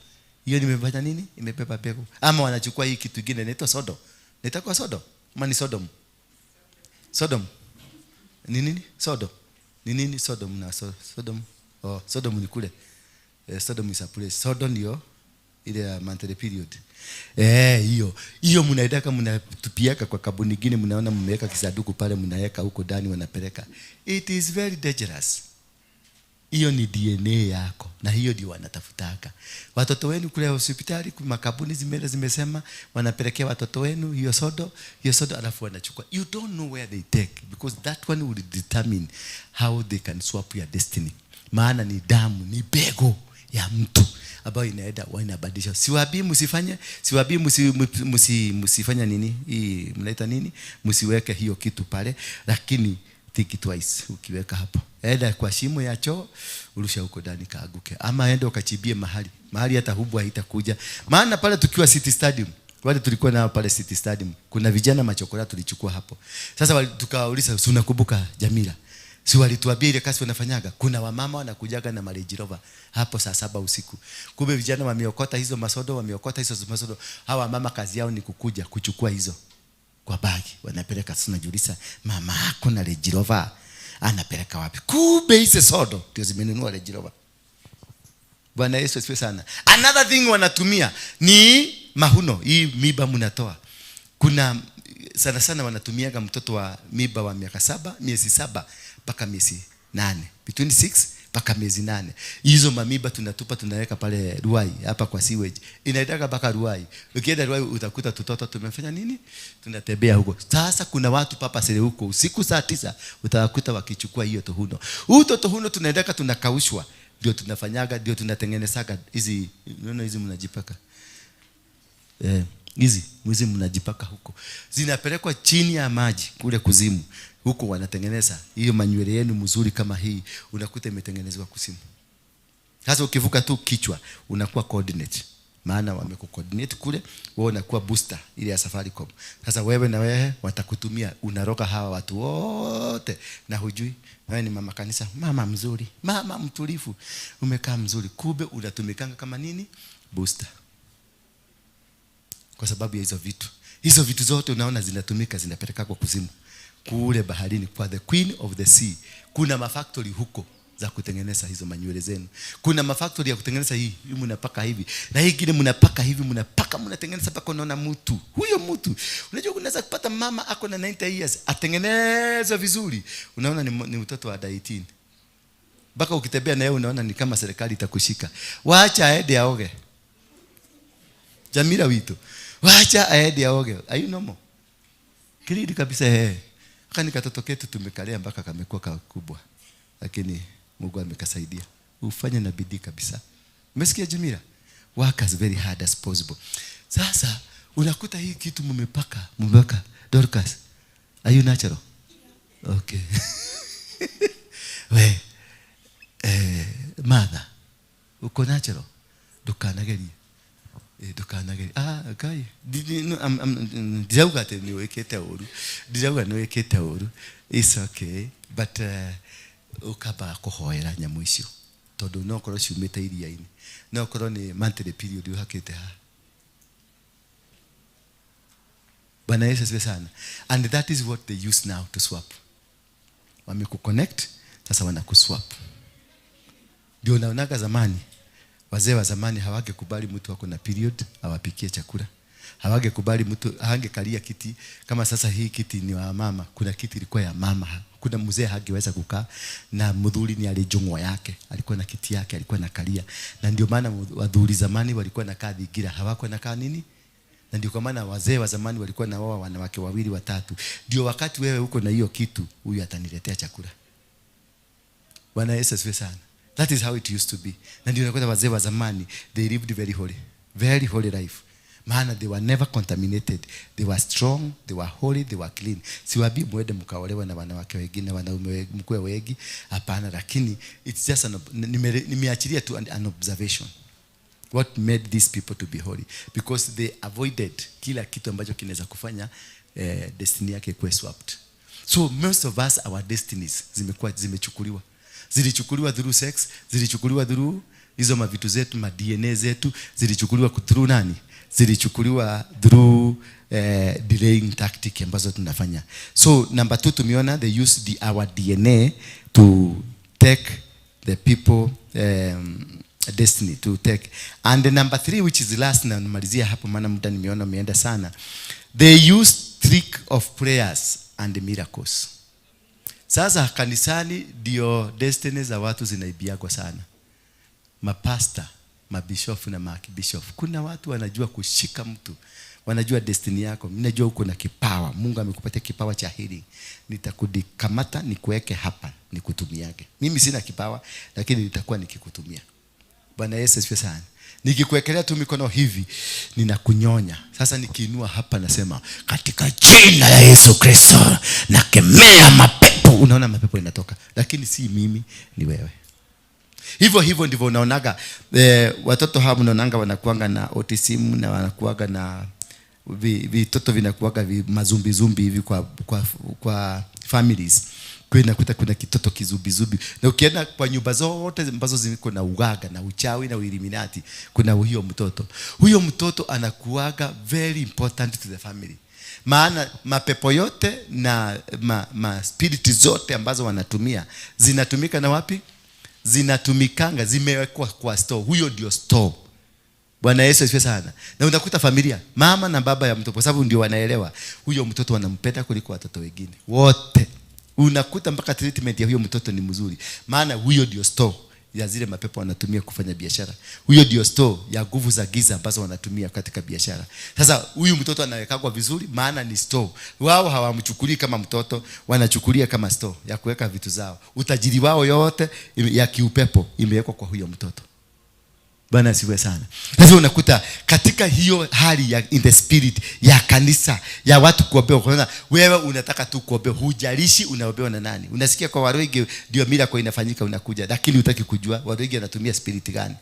Hiyo nimefanya nini? Imebeba bego. Ama wanachukua hii kitu kingine inaitwa sodo. Inaitwa sodo? Ama ni Sodom? Sodom. Ni nini? Sodom. Ni nini Sodom na Sodom? Oh, Sodom ni kule. Sodom is a place. Sodom ndio ile ya monthly period. Hiyo. Hiyo mnaendaka mnatupiaka kwa kabuni nyingine, mnaona mmeweka kisanduku pale, mnaweka huko ndani wanapeleka. It is very dangerous. Hiyo ni DNA yako na hiyo ndio wanatafutaka. Watoto wenu kule hospitali makabuni zimesema wanapelekea watoto wenu hiyo sodo, alafu wanachukua. You don't know where they take because that one will determine how they can swap your destiny. Maana ni damu, ni bego ya mtu ambayo inaenda wanabadilisha. Siwabii msifanye, siwabii msifanya nini? Hii mnaita nini? Msiweke hiyo kitu pale, lakini think twice ukiweka hapo. Enda kwa shimo ya choo, urusha huko ndani kaaguke. Ama enda ukachibie mahali. Mahali hata hubwa haitakuja. Maana pale tukiwa City Stadium, wale tulikuwa nao pale City Stadium, kuna vijana machokora tulichukua hapo. Sasa tukawauliza, si unakumbuka Jamila? Si walituambia ile kazi wanafanyaga? Kuna wamama wanakujaga na Range Rover hapo saa 7 usiku. Kumbe vijana wameokota hizo masodo, wameokota hizo masodo. Hawa mama kazi yao ni kukuja kuchukua hizo kwa bagi, wanapeleka. Sasa najiuliza, mama yako na Range Rover anapeleka wapi? Kumbe hizo sodo ndio zimenunua Range Rover. Bwana Yesu asifiwe sana. Another thing wanatumia ni mahuno. Hii miba mnatoa. Kuna sana sana wanatumiaga mtoto wa miba wa miaka 7, miezi 7 mpaka miezi 8. Between 6 mpaka miezi 8. Hizo mamiba tunatupa tunaweka pale Ruai hapa kwa sewage. Inaitaka mpaka Ruai. Ukienda Ruai utakuta tutoto tumefanya nini? Tunatembea huko. Sasa kuna watu papa sele huko usiku saa 9 utawakuta wakichukua hiyo tohuno. Huo tohuno tunaendaka tunakaushwa. Ndio tunafanyaga, ndio tunatengenezaga hizi, unaona hizi mnajipaka. Hizi mwizi mnajipaka huko. Zinapelekwa chini ya maji kule kuzimu. Huko wanatengeneza hiyo manywele yenu mzuri kama hii, unakuta imetengenezwa kuzimu. Sasa ukivuka tu kichwa unakuwa coordinate. Maana wamekucoordinate kule, wewe unakuwa booster ile ya Safaricom. Sasa wewe na wewe watakutumia, unaroka hawa watu wote na hujui. Wewe ni mama kanisa, mama mzuri, mama mtulivu, umekaa mzuri, kumbe unatumikanga kama nini? Booster. Kwa sababu ya hizo vitu. Hizo vitu zote unaona zinatumika, zinapeleka kwa kuzimu. Kule baharini kwa the queen of the sea. Kuna mafactory huko za kutengeneza hizo manywele zenu. Kuna mafactory ya kutengeneza hii, hii mnapaka hivi. Na hii kile mnapaka hivi, mnapaka mnatengeneza mpaka unaona mtu. Huyo mtu. Unajua unaweza kupata mama ako na 90 years atengeneza vizuri. Unaona ni mtoto wa 18. Mpaka ukitembea na yeye unaona ni kama serikali itakushika. Waacha aende aoge. Jamila wito. Wacha aende aoge. Are you normal? Kilidi kabisa eh. Kani katoto ketu tumekalea mpaka kamekuwa kakubwa. Lakini Mungu amekasaidia. Ufanye na bidii kabisa. Umesikia Jamila? Work as very hard as possible. Sasa unakuta hii kitu mmepaka, mmepaka. Dorcas, are you natural? Okay. We mother, uko natural? Ndukanagerie. Ndukanagerie. Ah, guy. Ndirauga atĩ nĩ wĩkĩte ũru. Ndirauga nĩ wĩkĩte ũru. It's okay, but ukamba kũhoera nyamũ icio. Tondũ no korwo ciumĩte iria-inĩ. No korwo nĩ monthly period ũhakĩte haha. Bwana Yesu asifiwe sana. And that is what they use now to swap. Wamekuconnect, sasa wanakuswap. Ndio naonaga zamani, wazee wa zamani hawangekubali mtu wako na period awapikie chakula. Hawangekubali mtu hangekalia kiti kama sasa hii kiti ni wa mama, kuna kiti ilikuwa ya mama. Kuna mzee hangeweza kukaa na mudhuri ni alijongwa yake, alikuwa na kiti yake, alikuwa na kalia. Na ndio maana wadhuri zamani walikuwa na kaa dhigira, hawakuwa na kaa nini? Na ndio kwa maana wazee wa zamani walikuwa na wao wanawake wawili watatu. Ndio wakati wewe uko na hiyo kitu, huyu ataniletea chakula. Bwana Yesu asifiwe sana. That is how it used to be. Na ndio unakuta wazee wa zamani, they lived very holy, very holy life. Maana they were never contaminated. They were strong, they were holy, they were clean. Siwaambii mwende mkaolewe na wanawake wengine, wanaume mkuwe wengi. Hapana, lakini it's just nimeachilia tu an observation. What made these people to be holy? Because they avoided kila kitu ambacho kinaweza kufanya destiny yake kuwe swapped. So most of us, our destinies zimekuwa zimechukuliwa. Zilichukuliwa through sex, zilichukuliwa through hizo mavitu zetu, ma DNA zetu, zilichukuliwa through nani? Zilichukuliwa through delaying tactic ambazo tunafanya. So number 2 tumeona they use our DNA to take the people destiny to take. And the number 3, which is the last, na nimalizia hapo maana muda nimeona umeenda sana. They use trick of prayers and miracles. Sasa kanisani ndio destiny za watu zinaibiagwa sana. Mapasta, mabishofu na maakibishofu. Kuna watu wanajua kushika mtu, wanajua destiny yako. Mimi najua uko na kipawa, Mungu amekupatia kipawa cha healing. Nitakudikamata nikuweke hapa, nikutumiage. Mimi sina kipawa, lakini nitakuwa nikikutumia. Bwana Yesu asifiwe sana. Nikikuwekelea tu mikono hivi, ninakunyonya. Sasa nikiinua hapa nasema, katika jina la Yesu Kristo nakemea mapepo. Unaona mapepo inatoka, lakini si mimi, ni wewe. Hivyo hivyo ndivyo unaonaga watoto hawa mnaonanga wanakuanga na autism na wanakuanga na vitoto vinakuanga mazumbizumbi hivi kwa families. Kwa hiyo unakuta kuna kitoto kizubizubi. Na ukienda kwa nyumba zote ambazo ziko na ugaga na uchawi na uilluminati, kuna huyo mtoto. Huyo mtoto anakuaga very important to the family. Maana mapepo yote na ma spirit zote ambazo wanatumia zinatumika na wapi? Zinatumikanga, zimewekwa kwa store. Huyo ndio store. Bwana Yesu asifiwe sana. Na unakuta familia, mama na baba ya mtoto, kwa sababu ndio wanaelewa huyo mtoto wanampenda kuliko watoto wengine wote. Unakuta mpaka treatment ya huyo mtoto ni mzuri. Maana huyo ndio store ya zile mapepo wanatumia kufanya biashara. Huyo ndio store ya nguvu za giza ambazo wanatumia katika biashara. Sasa huyu mtoto anawekwa vizuri maana ni store. Wao hawamchukulii kama mtoto, wanachukulia kama store ya kuweka vitu zao. Utajiri wao yote ya kiupepo imewekwa kwa huyo mtoto. Bwana asifiwe sana. Sasa unakuta katika hiyo hali ya in the spirit ya kanisa ya watu kuombewa, kwa wewe unataka tu kuombewa, hujalishi unaombewa na nani. Unasikia kwa Waruigi ndio miracle inafanyika, unakuja, lakini hutaki kujua Waruigi anatumia spirit gani.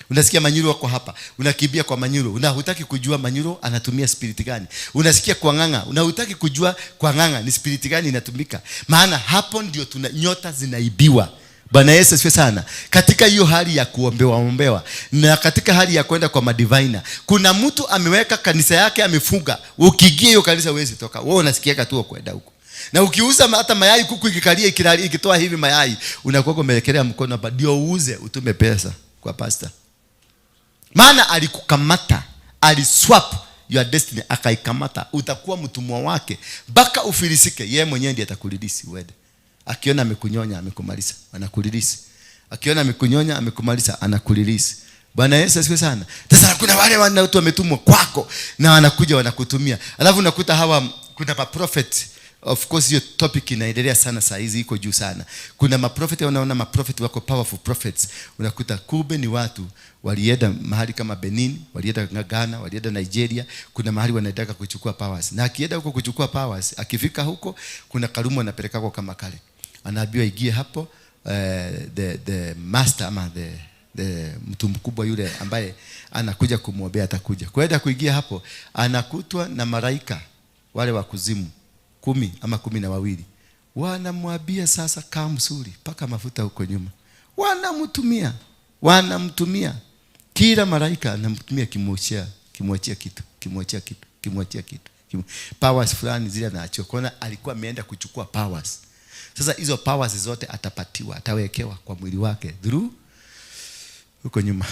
Unasikia Manyuro wako hapa, unakimbia kwa Manyuro, hutaki kujua Manyuro anatumia spirit gani. Unasikia kwa Ng'ang'a, hutaki kujua kwa Ng'ang'a ni spirit gani inatumika. Maana hapo ndio tuna nyota zinaibiwa. Bwana Yesu asifiwe sana. Katika hiyo hali ya kuombewa ombewa na katika hali ya kwenda kwa madivina, kuna mtu ameweka kanisa yake amefunga. Ukiingia hiyo kanisa huwezi toka. Wewe unasikia tu kwenda huko. Na ukiuza hata mayai kuku ikikalia ikitoa hivi mayai, unakuwa umewekelea mkono hapa ndio uuze utume pesa kwa pastor. Maana alikukamata, aliswap your destiny akaikamata. Utakuwa mtumwa wake mpaka ufilisike. Yeye mwenyewe ndiye atakulidisi uende. Akiona amekunyonya amekumaliza, anakulilisi. Akiona amekunyonya amekumaliza, anakulilisi. Bwana Yesu asifiwe sana. Sasa kuna wale watu wametumwa kwako na wanakuja wanakutumia. Alafu unakuta hawa kuna ma prophet. Of course hiyo topic inaendelea sana saa hizi, iko juu sana. Kuna ma prophet, unaona ma prophet wako powerful prophets. Unakuta kumbe ni watu walienda mahali kama Benin, walienda Ghana, walienda Nigeria, kuna mahali wanaendaka kuchukua powers. Na akienda huko kuchukua powers, akifika huko kuna karumu anapeleka kwa kama kale. Anaambiwa ingie hapo, the master ama the mtu mkubwa yule ambaye anakuja kumwombea atakuja. Kwenda kuingia hapo anakutwa na malaika wale wa kuzimu 10 ama 12. Wanamwambia sasa kaa mzuri, paka mafuta huko nyuma. Wanamtumia. Kila malaika anamtumia kimwachia kitu, kimwachia kitu, kimwachia kitu. Powers fulani zile anaachia. Kwaona alikuwa ameenda kuchukua powers. Sasa hizo powers zote atapatiwa, atawekewa kwa mwili wake through huko nyuma.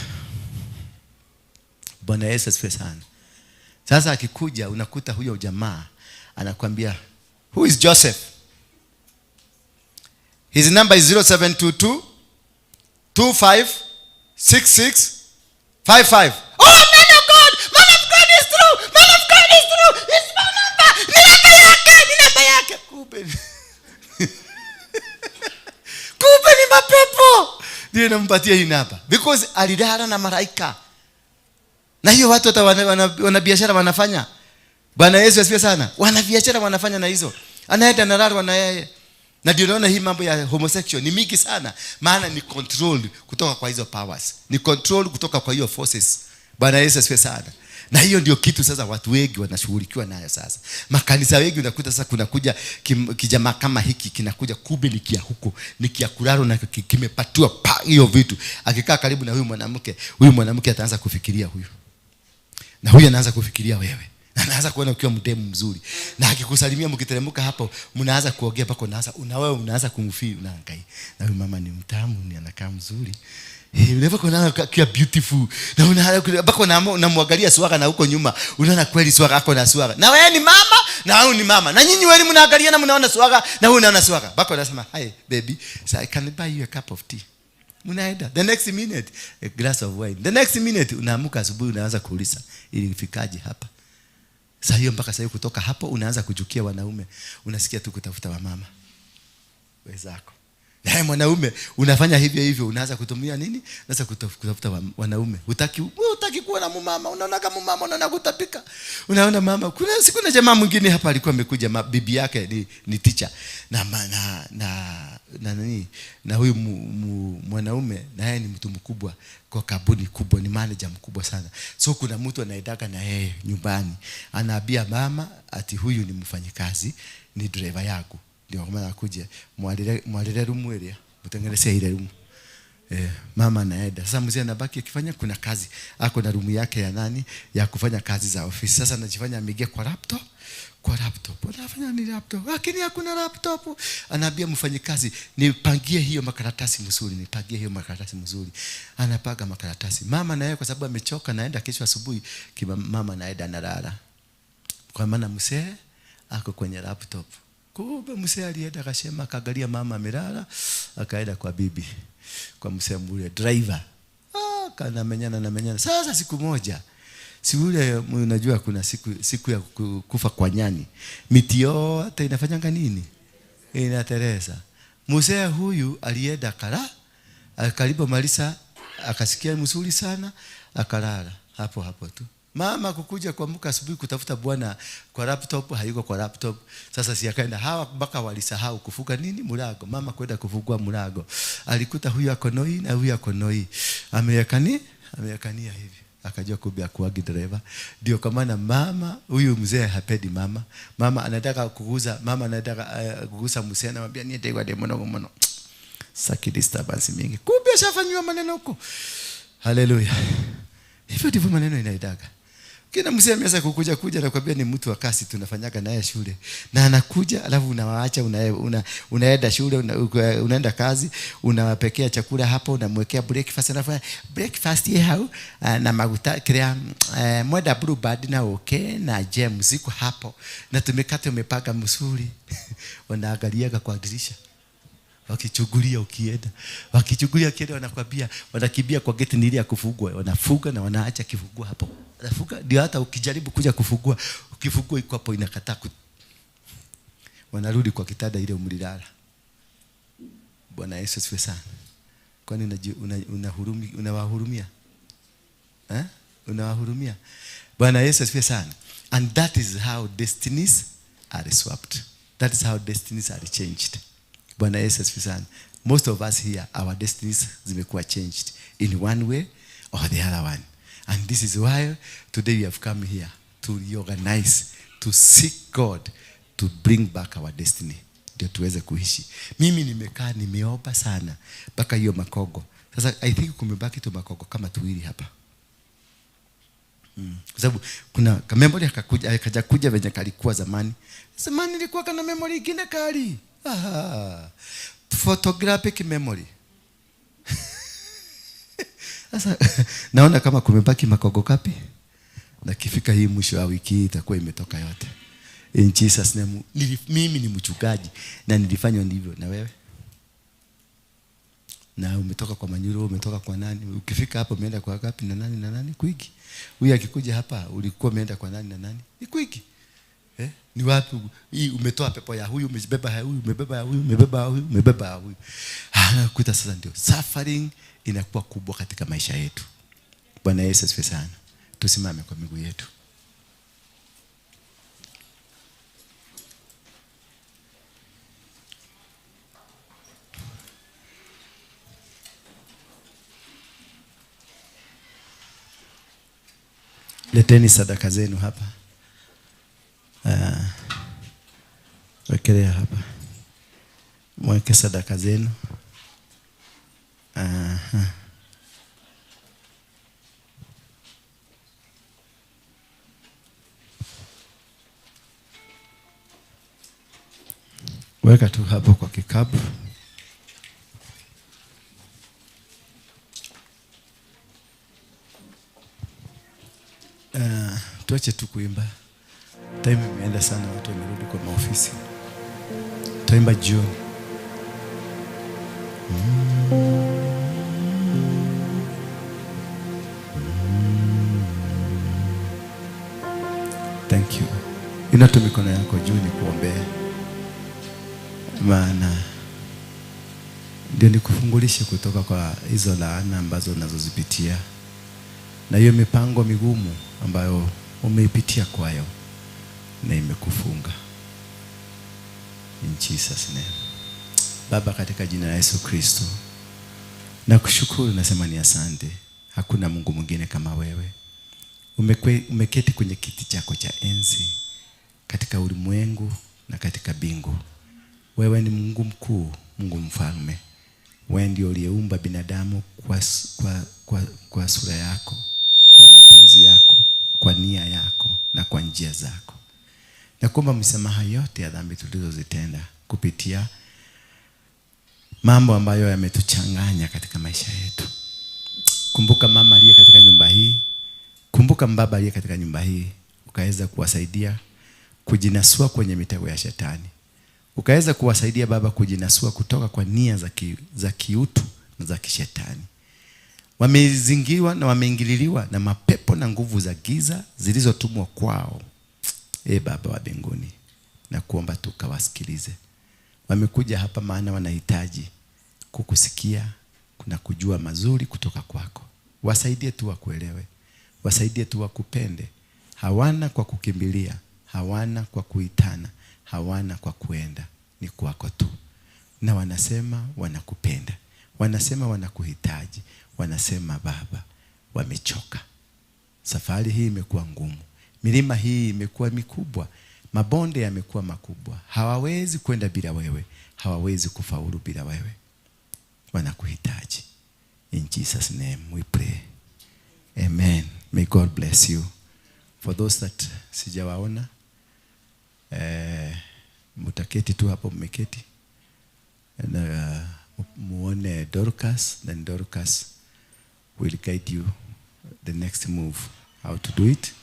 Bwana Yesu asifiwe sana. Sasa akikuja unakuta huyo jamaa anakuambia, who is Joseph? His number is 0722 25 66 55. Oh, man of God! Man of God is true! Man of God is true! It's my number! Ni namba yake! Ni namba yake! Kumbe. Kumbe ni mapepo. Ndio inampatia hii namba. Because alilala na malaika. Na hiyo watu hata wana biashara wanafanya. Bwana Yesu asifiwe sana. Wana biashara wanafanya na hizo. Anaenda analala na yeye. Na ndio naona hii mambo ya homosexual ni mingi sana. Maana ni control kutoka kwa hizo powers. Ni control kutoka kwa hiyo forces. Bwana Yesu asifiwe sana. Na hiyo ndio kitu sasa watu wengi wanashughulikiwa nayo sasa. Makanisa wengi unakuta sasa kuna kuja kijamaa kama hiki kinakuja, kumbe ni kia huko, ni kia kulalo na kimepatiwa hiyo vitu. Akikaa karibu na huyu mwanamke, huyu mwanamke ataanza kufikiria huyu. Na huyu anaanza kufikiria wewe. Na anaanza kuona ukiwa mdemu mzuri. Na akikusalimia mkiteremka hapo, mnaanza kuongea mpaka unaanza wewe unaanza kumfeel, unaangalia. Na huyu mama ni mtamu, ni anakaa mzuri. Unaweza kuona akiwa beautiful. Na unaona mpaka unamwangalia swaga na huko nyuma, unaona kweli swaga ako na swaga. Na wewe ni mama, na wewe ni mama. Na nyinyi wewe mnaangalia na mnaona swaga, na wewe unaona swaga. Mpaka unasema, "Hi baby, so I can buy you a cup of tea." Mnaenda the next minute a glass of wine. The next minute unaamka asubuhi unaanza kuuliza ilifikaje hapa. Sasa hiyo mpaka sasa kutoka hapo unaanza kuchukia wanaume. Unasikia tu kutafuta wamama wenzako. Na mwanaume unafanya hivyo hivyo, unaanza kutumia nini? Unaanza kutafuta wanaume. Hutaki kuwa na mumama, unaona kama mumama unaona kutapika. Unaona mama, kuna siku na jamaa mwingine hapa alikuwa amekuja, bibi yake ni teacher. Na na na na nani? Na huyu mwanaume na yeye ni mtu mkubwa kwa kampuni kubwa, ni manager mkubwa sana. So kuna mtu anaendaka na yeye nyumbani. Anaambia mama ati huyu ni mfanyikazi, ni driver yangu. Ndio maana akuja mwalire room area, mtengenezee ile room. Mama anaenda. Sasa mzee anabaki akifanya kuna kazi. Ako na room yake ya nani ya kufanya kazi za ofisi. Sasa anajifanya ameingia kwa laptop. Kwa laptop. Anafanya ni laptop. Lakini hakuna laptop. Anaambia mfanyikazi, nipangie hiyo makaratasi mzuri, nipangie hiyo makaratasi mzuri. Anapanga makaratasi. Mama naye kwa sababu amechoka naenda kesho asubuhi, mama anaenda analala. Kwa maana mzee ako kwenye laptop. Kumbe mzee alienda akasema, akaangalia mama amelala, akaenda kwa bibi, kwa mzee mule driver. Kana menyana. Sasa siku moja, si ule unajua kuna siku ya kufa kwa nyani. Miti yote inafanyanga nini? Inatereza. Mzee huyu alienda kala, akaribu malisa, akasikia mzuri sana, akalala hapo hapo tu. Mama kukuja kuamka asubuhi kutafuta bwana kwa laptop, hayuko kwa laptop. Sasa si akaenda hawa mpaka walisahau kufuga nini mlango. Mama kwenda kufungua mlango. Alikuta huyu ako noi na huyu ako noi. Amewekania hivi. Akajua kumbe akuagi driver. Ndio kwa maana mama huyu mzee hapendi mama. Mama anataka kuguza, mama anataka kugusa mzee, anamwambia niende kwa demono mono. Saki disturbance mingi. Kumbe ashafanywa maneno huko. Haleluya. Hivyo ndivyo maneno inaidaga. Kila mzee ameanza kukuja na kuambia ni mtu wa kasi tunafanyaga naye shule. Na anakuja alafu unawaacha unaenda shule, unaenda kazi, unawapekea chakula hapo, unamwekea breakfast, anafanya breakfast ye hau na maguta krea mwenda blue band na okay na jam ziko hapo. Na tumekate umepaka msuri. Wanaangaliaga kwa dirisha. Wakichungulia ukienda. Wakichungulia ukienda wanakuambia, wanakimbia kwa geti ile ya kufungua, wanafunga na wanaacha kifungua hapo. Wanafunga ndio hata ukijaribu kuja kufungua, ukifungua iko hapo inakataa. Wanarudi kwa kitanda ile umlilala. Bwana Yesu asifiwe sana. Kwani unawahurumia? Eh? Unawahurumia? Bwana Yesu asifiwe sana. And that is how destinies are swapped. That is how destinies are changed. Bwana Yesu asifiwe sana. Most of us here, our destinies zimekuwa changed in one way or the other one. And this is why today we have come here to reorganize, to seek God, to bring back our destiny. Ndio tuweze kuishi. Mimi nimekaa nimeomba sana mpaka hiyo makogo. Sasa I think kumebaki tu makogo kama tuwili hapa. Kwa sababu kuna memory akaja kuja venye kalikuwa zamani. Zamani ilikuwa kana memory ingine kali. Aha. Photographic memory. Sasa naona kama kumebaki makogo kapi, na kifika hii mwisho wa wiki itakuwa imetoka yote. In Jesus name. Mimi ni mchungaji na nilifanywa ndivyo. Na wewe? Na umetoka kwa Manyuro, umetoka kwa nani? Ukifika hapo umeenda kwa kapi na nani na nani? Kwiki. Huyu akikuja hapa ulikuwa umeenda kwa nani na nani? Ni kwiki. Ni wapi hii umetoa pepo ya huyu, umebeba ya huyu, umebeba ya huyu, umebeba ya huyu, umebeba ya huyu. Anakuta sasa ndio suffering inakuwa kubwa katika maisha yetu. Bwana Yesu asifiwe sana. Tusimame kwa miguu yetu. Leteni sadaka zenu hapa. Wekelea hapa. Mweke sadaka zenu. Weka tu hapo kwa kikapu. Tuache tu kuimba. Time imeenda sana, watu wamerudi kwa maofisi. Tutaimba jioni. Thank you. Inua tu mikono yako juu nikuombee. Maana ndio nikufungulishe kutoka kwa hizo laana ambazo unazozipitia na hiyo mipango migumu ambayo umeipitia kwayo na imekufunga. In Jesus name. Baba, katika jina la Yesu Kristo, nakushukuru, nasema ni asante. Hakuna Mungu mwingine kama wewe. Umeketi kwenye kiti chako cha enzi katika ulimwengu na katika bingu. Wewe ni Mungu mkuu, Mungu mfalme. Wewe ndiye uliyeumba binadamu kwa sura yako, kwa mapenzi yako, kwa nia yako na kwa njia zako. Na kuomba msamaha yote ya dhambi tulizozitenda kupitia mambo ambayo yametuchanganya katika maisha yetu. Kumbuka mama aliye katika nyumba hii, kumbuka mbaba aliye katika nyumba hii, ukaweza kuwasaidia kujinasua kwenye mitego ya shetani. Ukaweza kuwasaidia Baba kujinasua kutoka kwa nia za kiutu na za kishetani. Wamezingirwa na wameingililiwa na mapepo na nguvu za giza zilizotumwa kwao. Baba wa mbinguni, na kuomba tukawasikilize. Wamekuja hapa maana wanahitaji kukusikia na kujua mazuri kutoka kwako. Wasaidie tu wakuelewe. Wasaidie tu wakupende. Hawana kwa kukimbilia, hawana kwa kuitana, hawana kwa kuenda, ni kwako tu. Na wanasema wanakupenda, wanasema wanakuhitaji, wanasema Baba wamechoka. Safari hii imekuwa ngumu, milima hii imekuwa mikubwa, mabonde yamekuwa makubwa. Hawawezi kwenda bila wewe, hawawezi kufaulu bila wewe. Wanakuhitaji. In Jesus name we pray. Amen. May God bless you. For those that sijawaona, mutaketi tu hapo mmeketi na muone Dorcas, then Dorcas will guide you the next move, how to do it.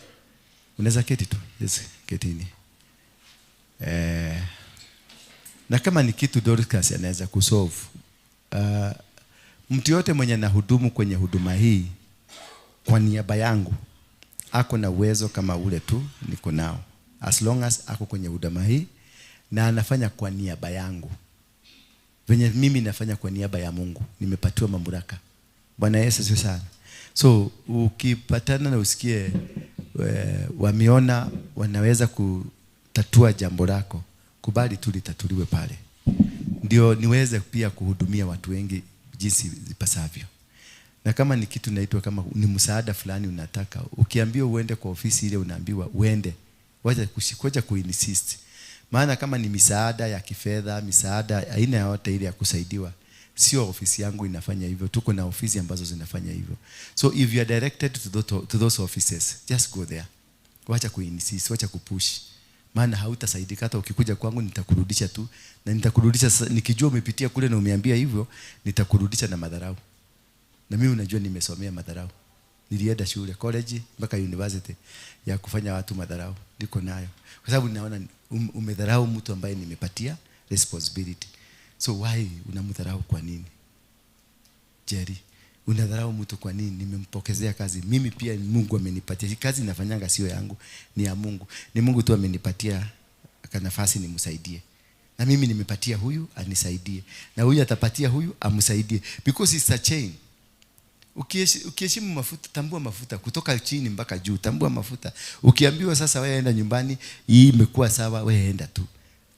Unaweza keti tu, yes, ketini. Na kama ni kitu Dorcas anaweza kusolve, mtu yote mwenye anahudumu kwenye huduma hii kwa niaba yangu ako na uwezo kama ule tu niko nao, as long as ako kwenye huduma hii na anafanya kwa niaba yangu venye mimi nafanya kwa niaba ya Mungu, nimepatiwa mamlaka. Bwana Yesu asifiwe sana. So ukipatana na usikie wameona wanaweza kutatua jambo lako, kubali tu litatuliwe pale, ndio niweze pia kuhudumia watu wengi jinsi ipasavyo. Na kama ni kitu naitwa kama ni msaada fulani unataka, ukiambiwa uende kwa ofisi ile unaambiwa uende, wacha kushikoja kuinsist. Maana kama ni misaada ya kifedha, misaada aina yote ile ya kusaidiwa, sio ofisi yangu inafanya hivyo, tuko na ofisi ambazo zinafanya hivyo. So if you are directed to those offices, just go there. Wacha kuinsist, wacha kupush. Maana hautasaidika. Hata ukikuja kwangu nitakurudisha tu, na nitakurudisha nikijua umepitia kule na umeambia hivyo, nitakurudisha na madharau. Na mimi unajua nimesomea madharau. Nilienda shule, college mpaka university ya kufanya watu madharau. Niko nayo. Kwa sababu ninaona umedharau mtu ambaye nimepatia responsibility. So why unamdharau kwa nini? Jerry, Unadharau mtu kwa nini? Nimempokezea kazi. Mimi pia Mungu amenipatia. Kazi nafanyanga sio yangu, ni ya Mungu. Ni Mungu tu amenipatia nafasi nimsaidie. Na mimi nimepatia huyu anisaidie. Na huyu atapatia huyu amsaidie. Because it's a chain. Ukiheshimu mafuta, tambua mafuta kutoka chini mpaka juu, tambua mafuta. Ukiambiwa sasa wewe enda nyumbani, hii imekuwa sawa, wewe enda tu.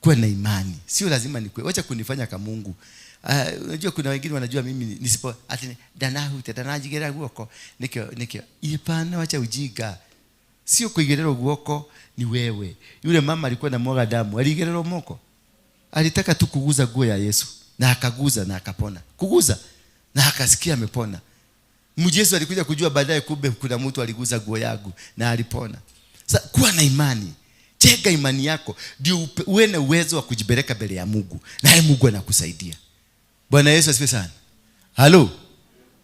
Kuwa na imani. Sio lazima nikue. Wacha kunifanya kama Mungu. Unajua kuna wengine wanajua mimi nisipo ati danahu tedanajigera guoko nikio nikio. Hapana, wacha ujinga. Sio kuigerera guoko, ni wewe. Yule mama alikuwa na mwaga damu, aligerera moko. Alitaka tu kuguza nguo ya Yesu na akaguza na akapona. Kuguza na akasikia amepona. Yesu alikuja kujua baadaye kumbe kuna mtu aliguza nguo yangu na alipona. Sasa kuwa na imani. Jenga imani yako ndio uwe na uwezo wa kujibeleka mbele ya Mungu. Naye Mungu anakusaidia. Bwana Yesu asifiwe sana. Halo.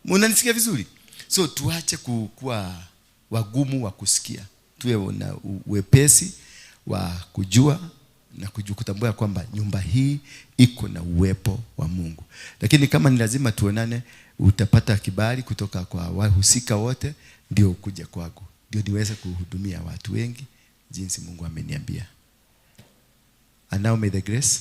Mnanisikia vizuri? So tuache kuwa wagumu wa kusikia. Tuwe na uwepesi wa kujua na kutambua kwamba nyumba hii iko na uwepo wa Mungu. Lakini kama ni lazima tuonane, utapata kibali kutoka kwa wahusika wote ndio kuja kwangu. Ndio niweze kuhudumia watu wengi jinsi Mungu ameniambia. And now may the grace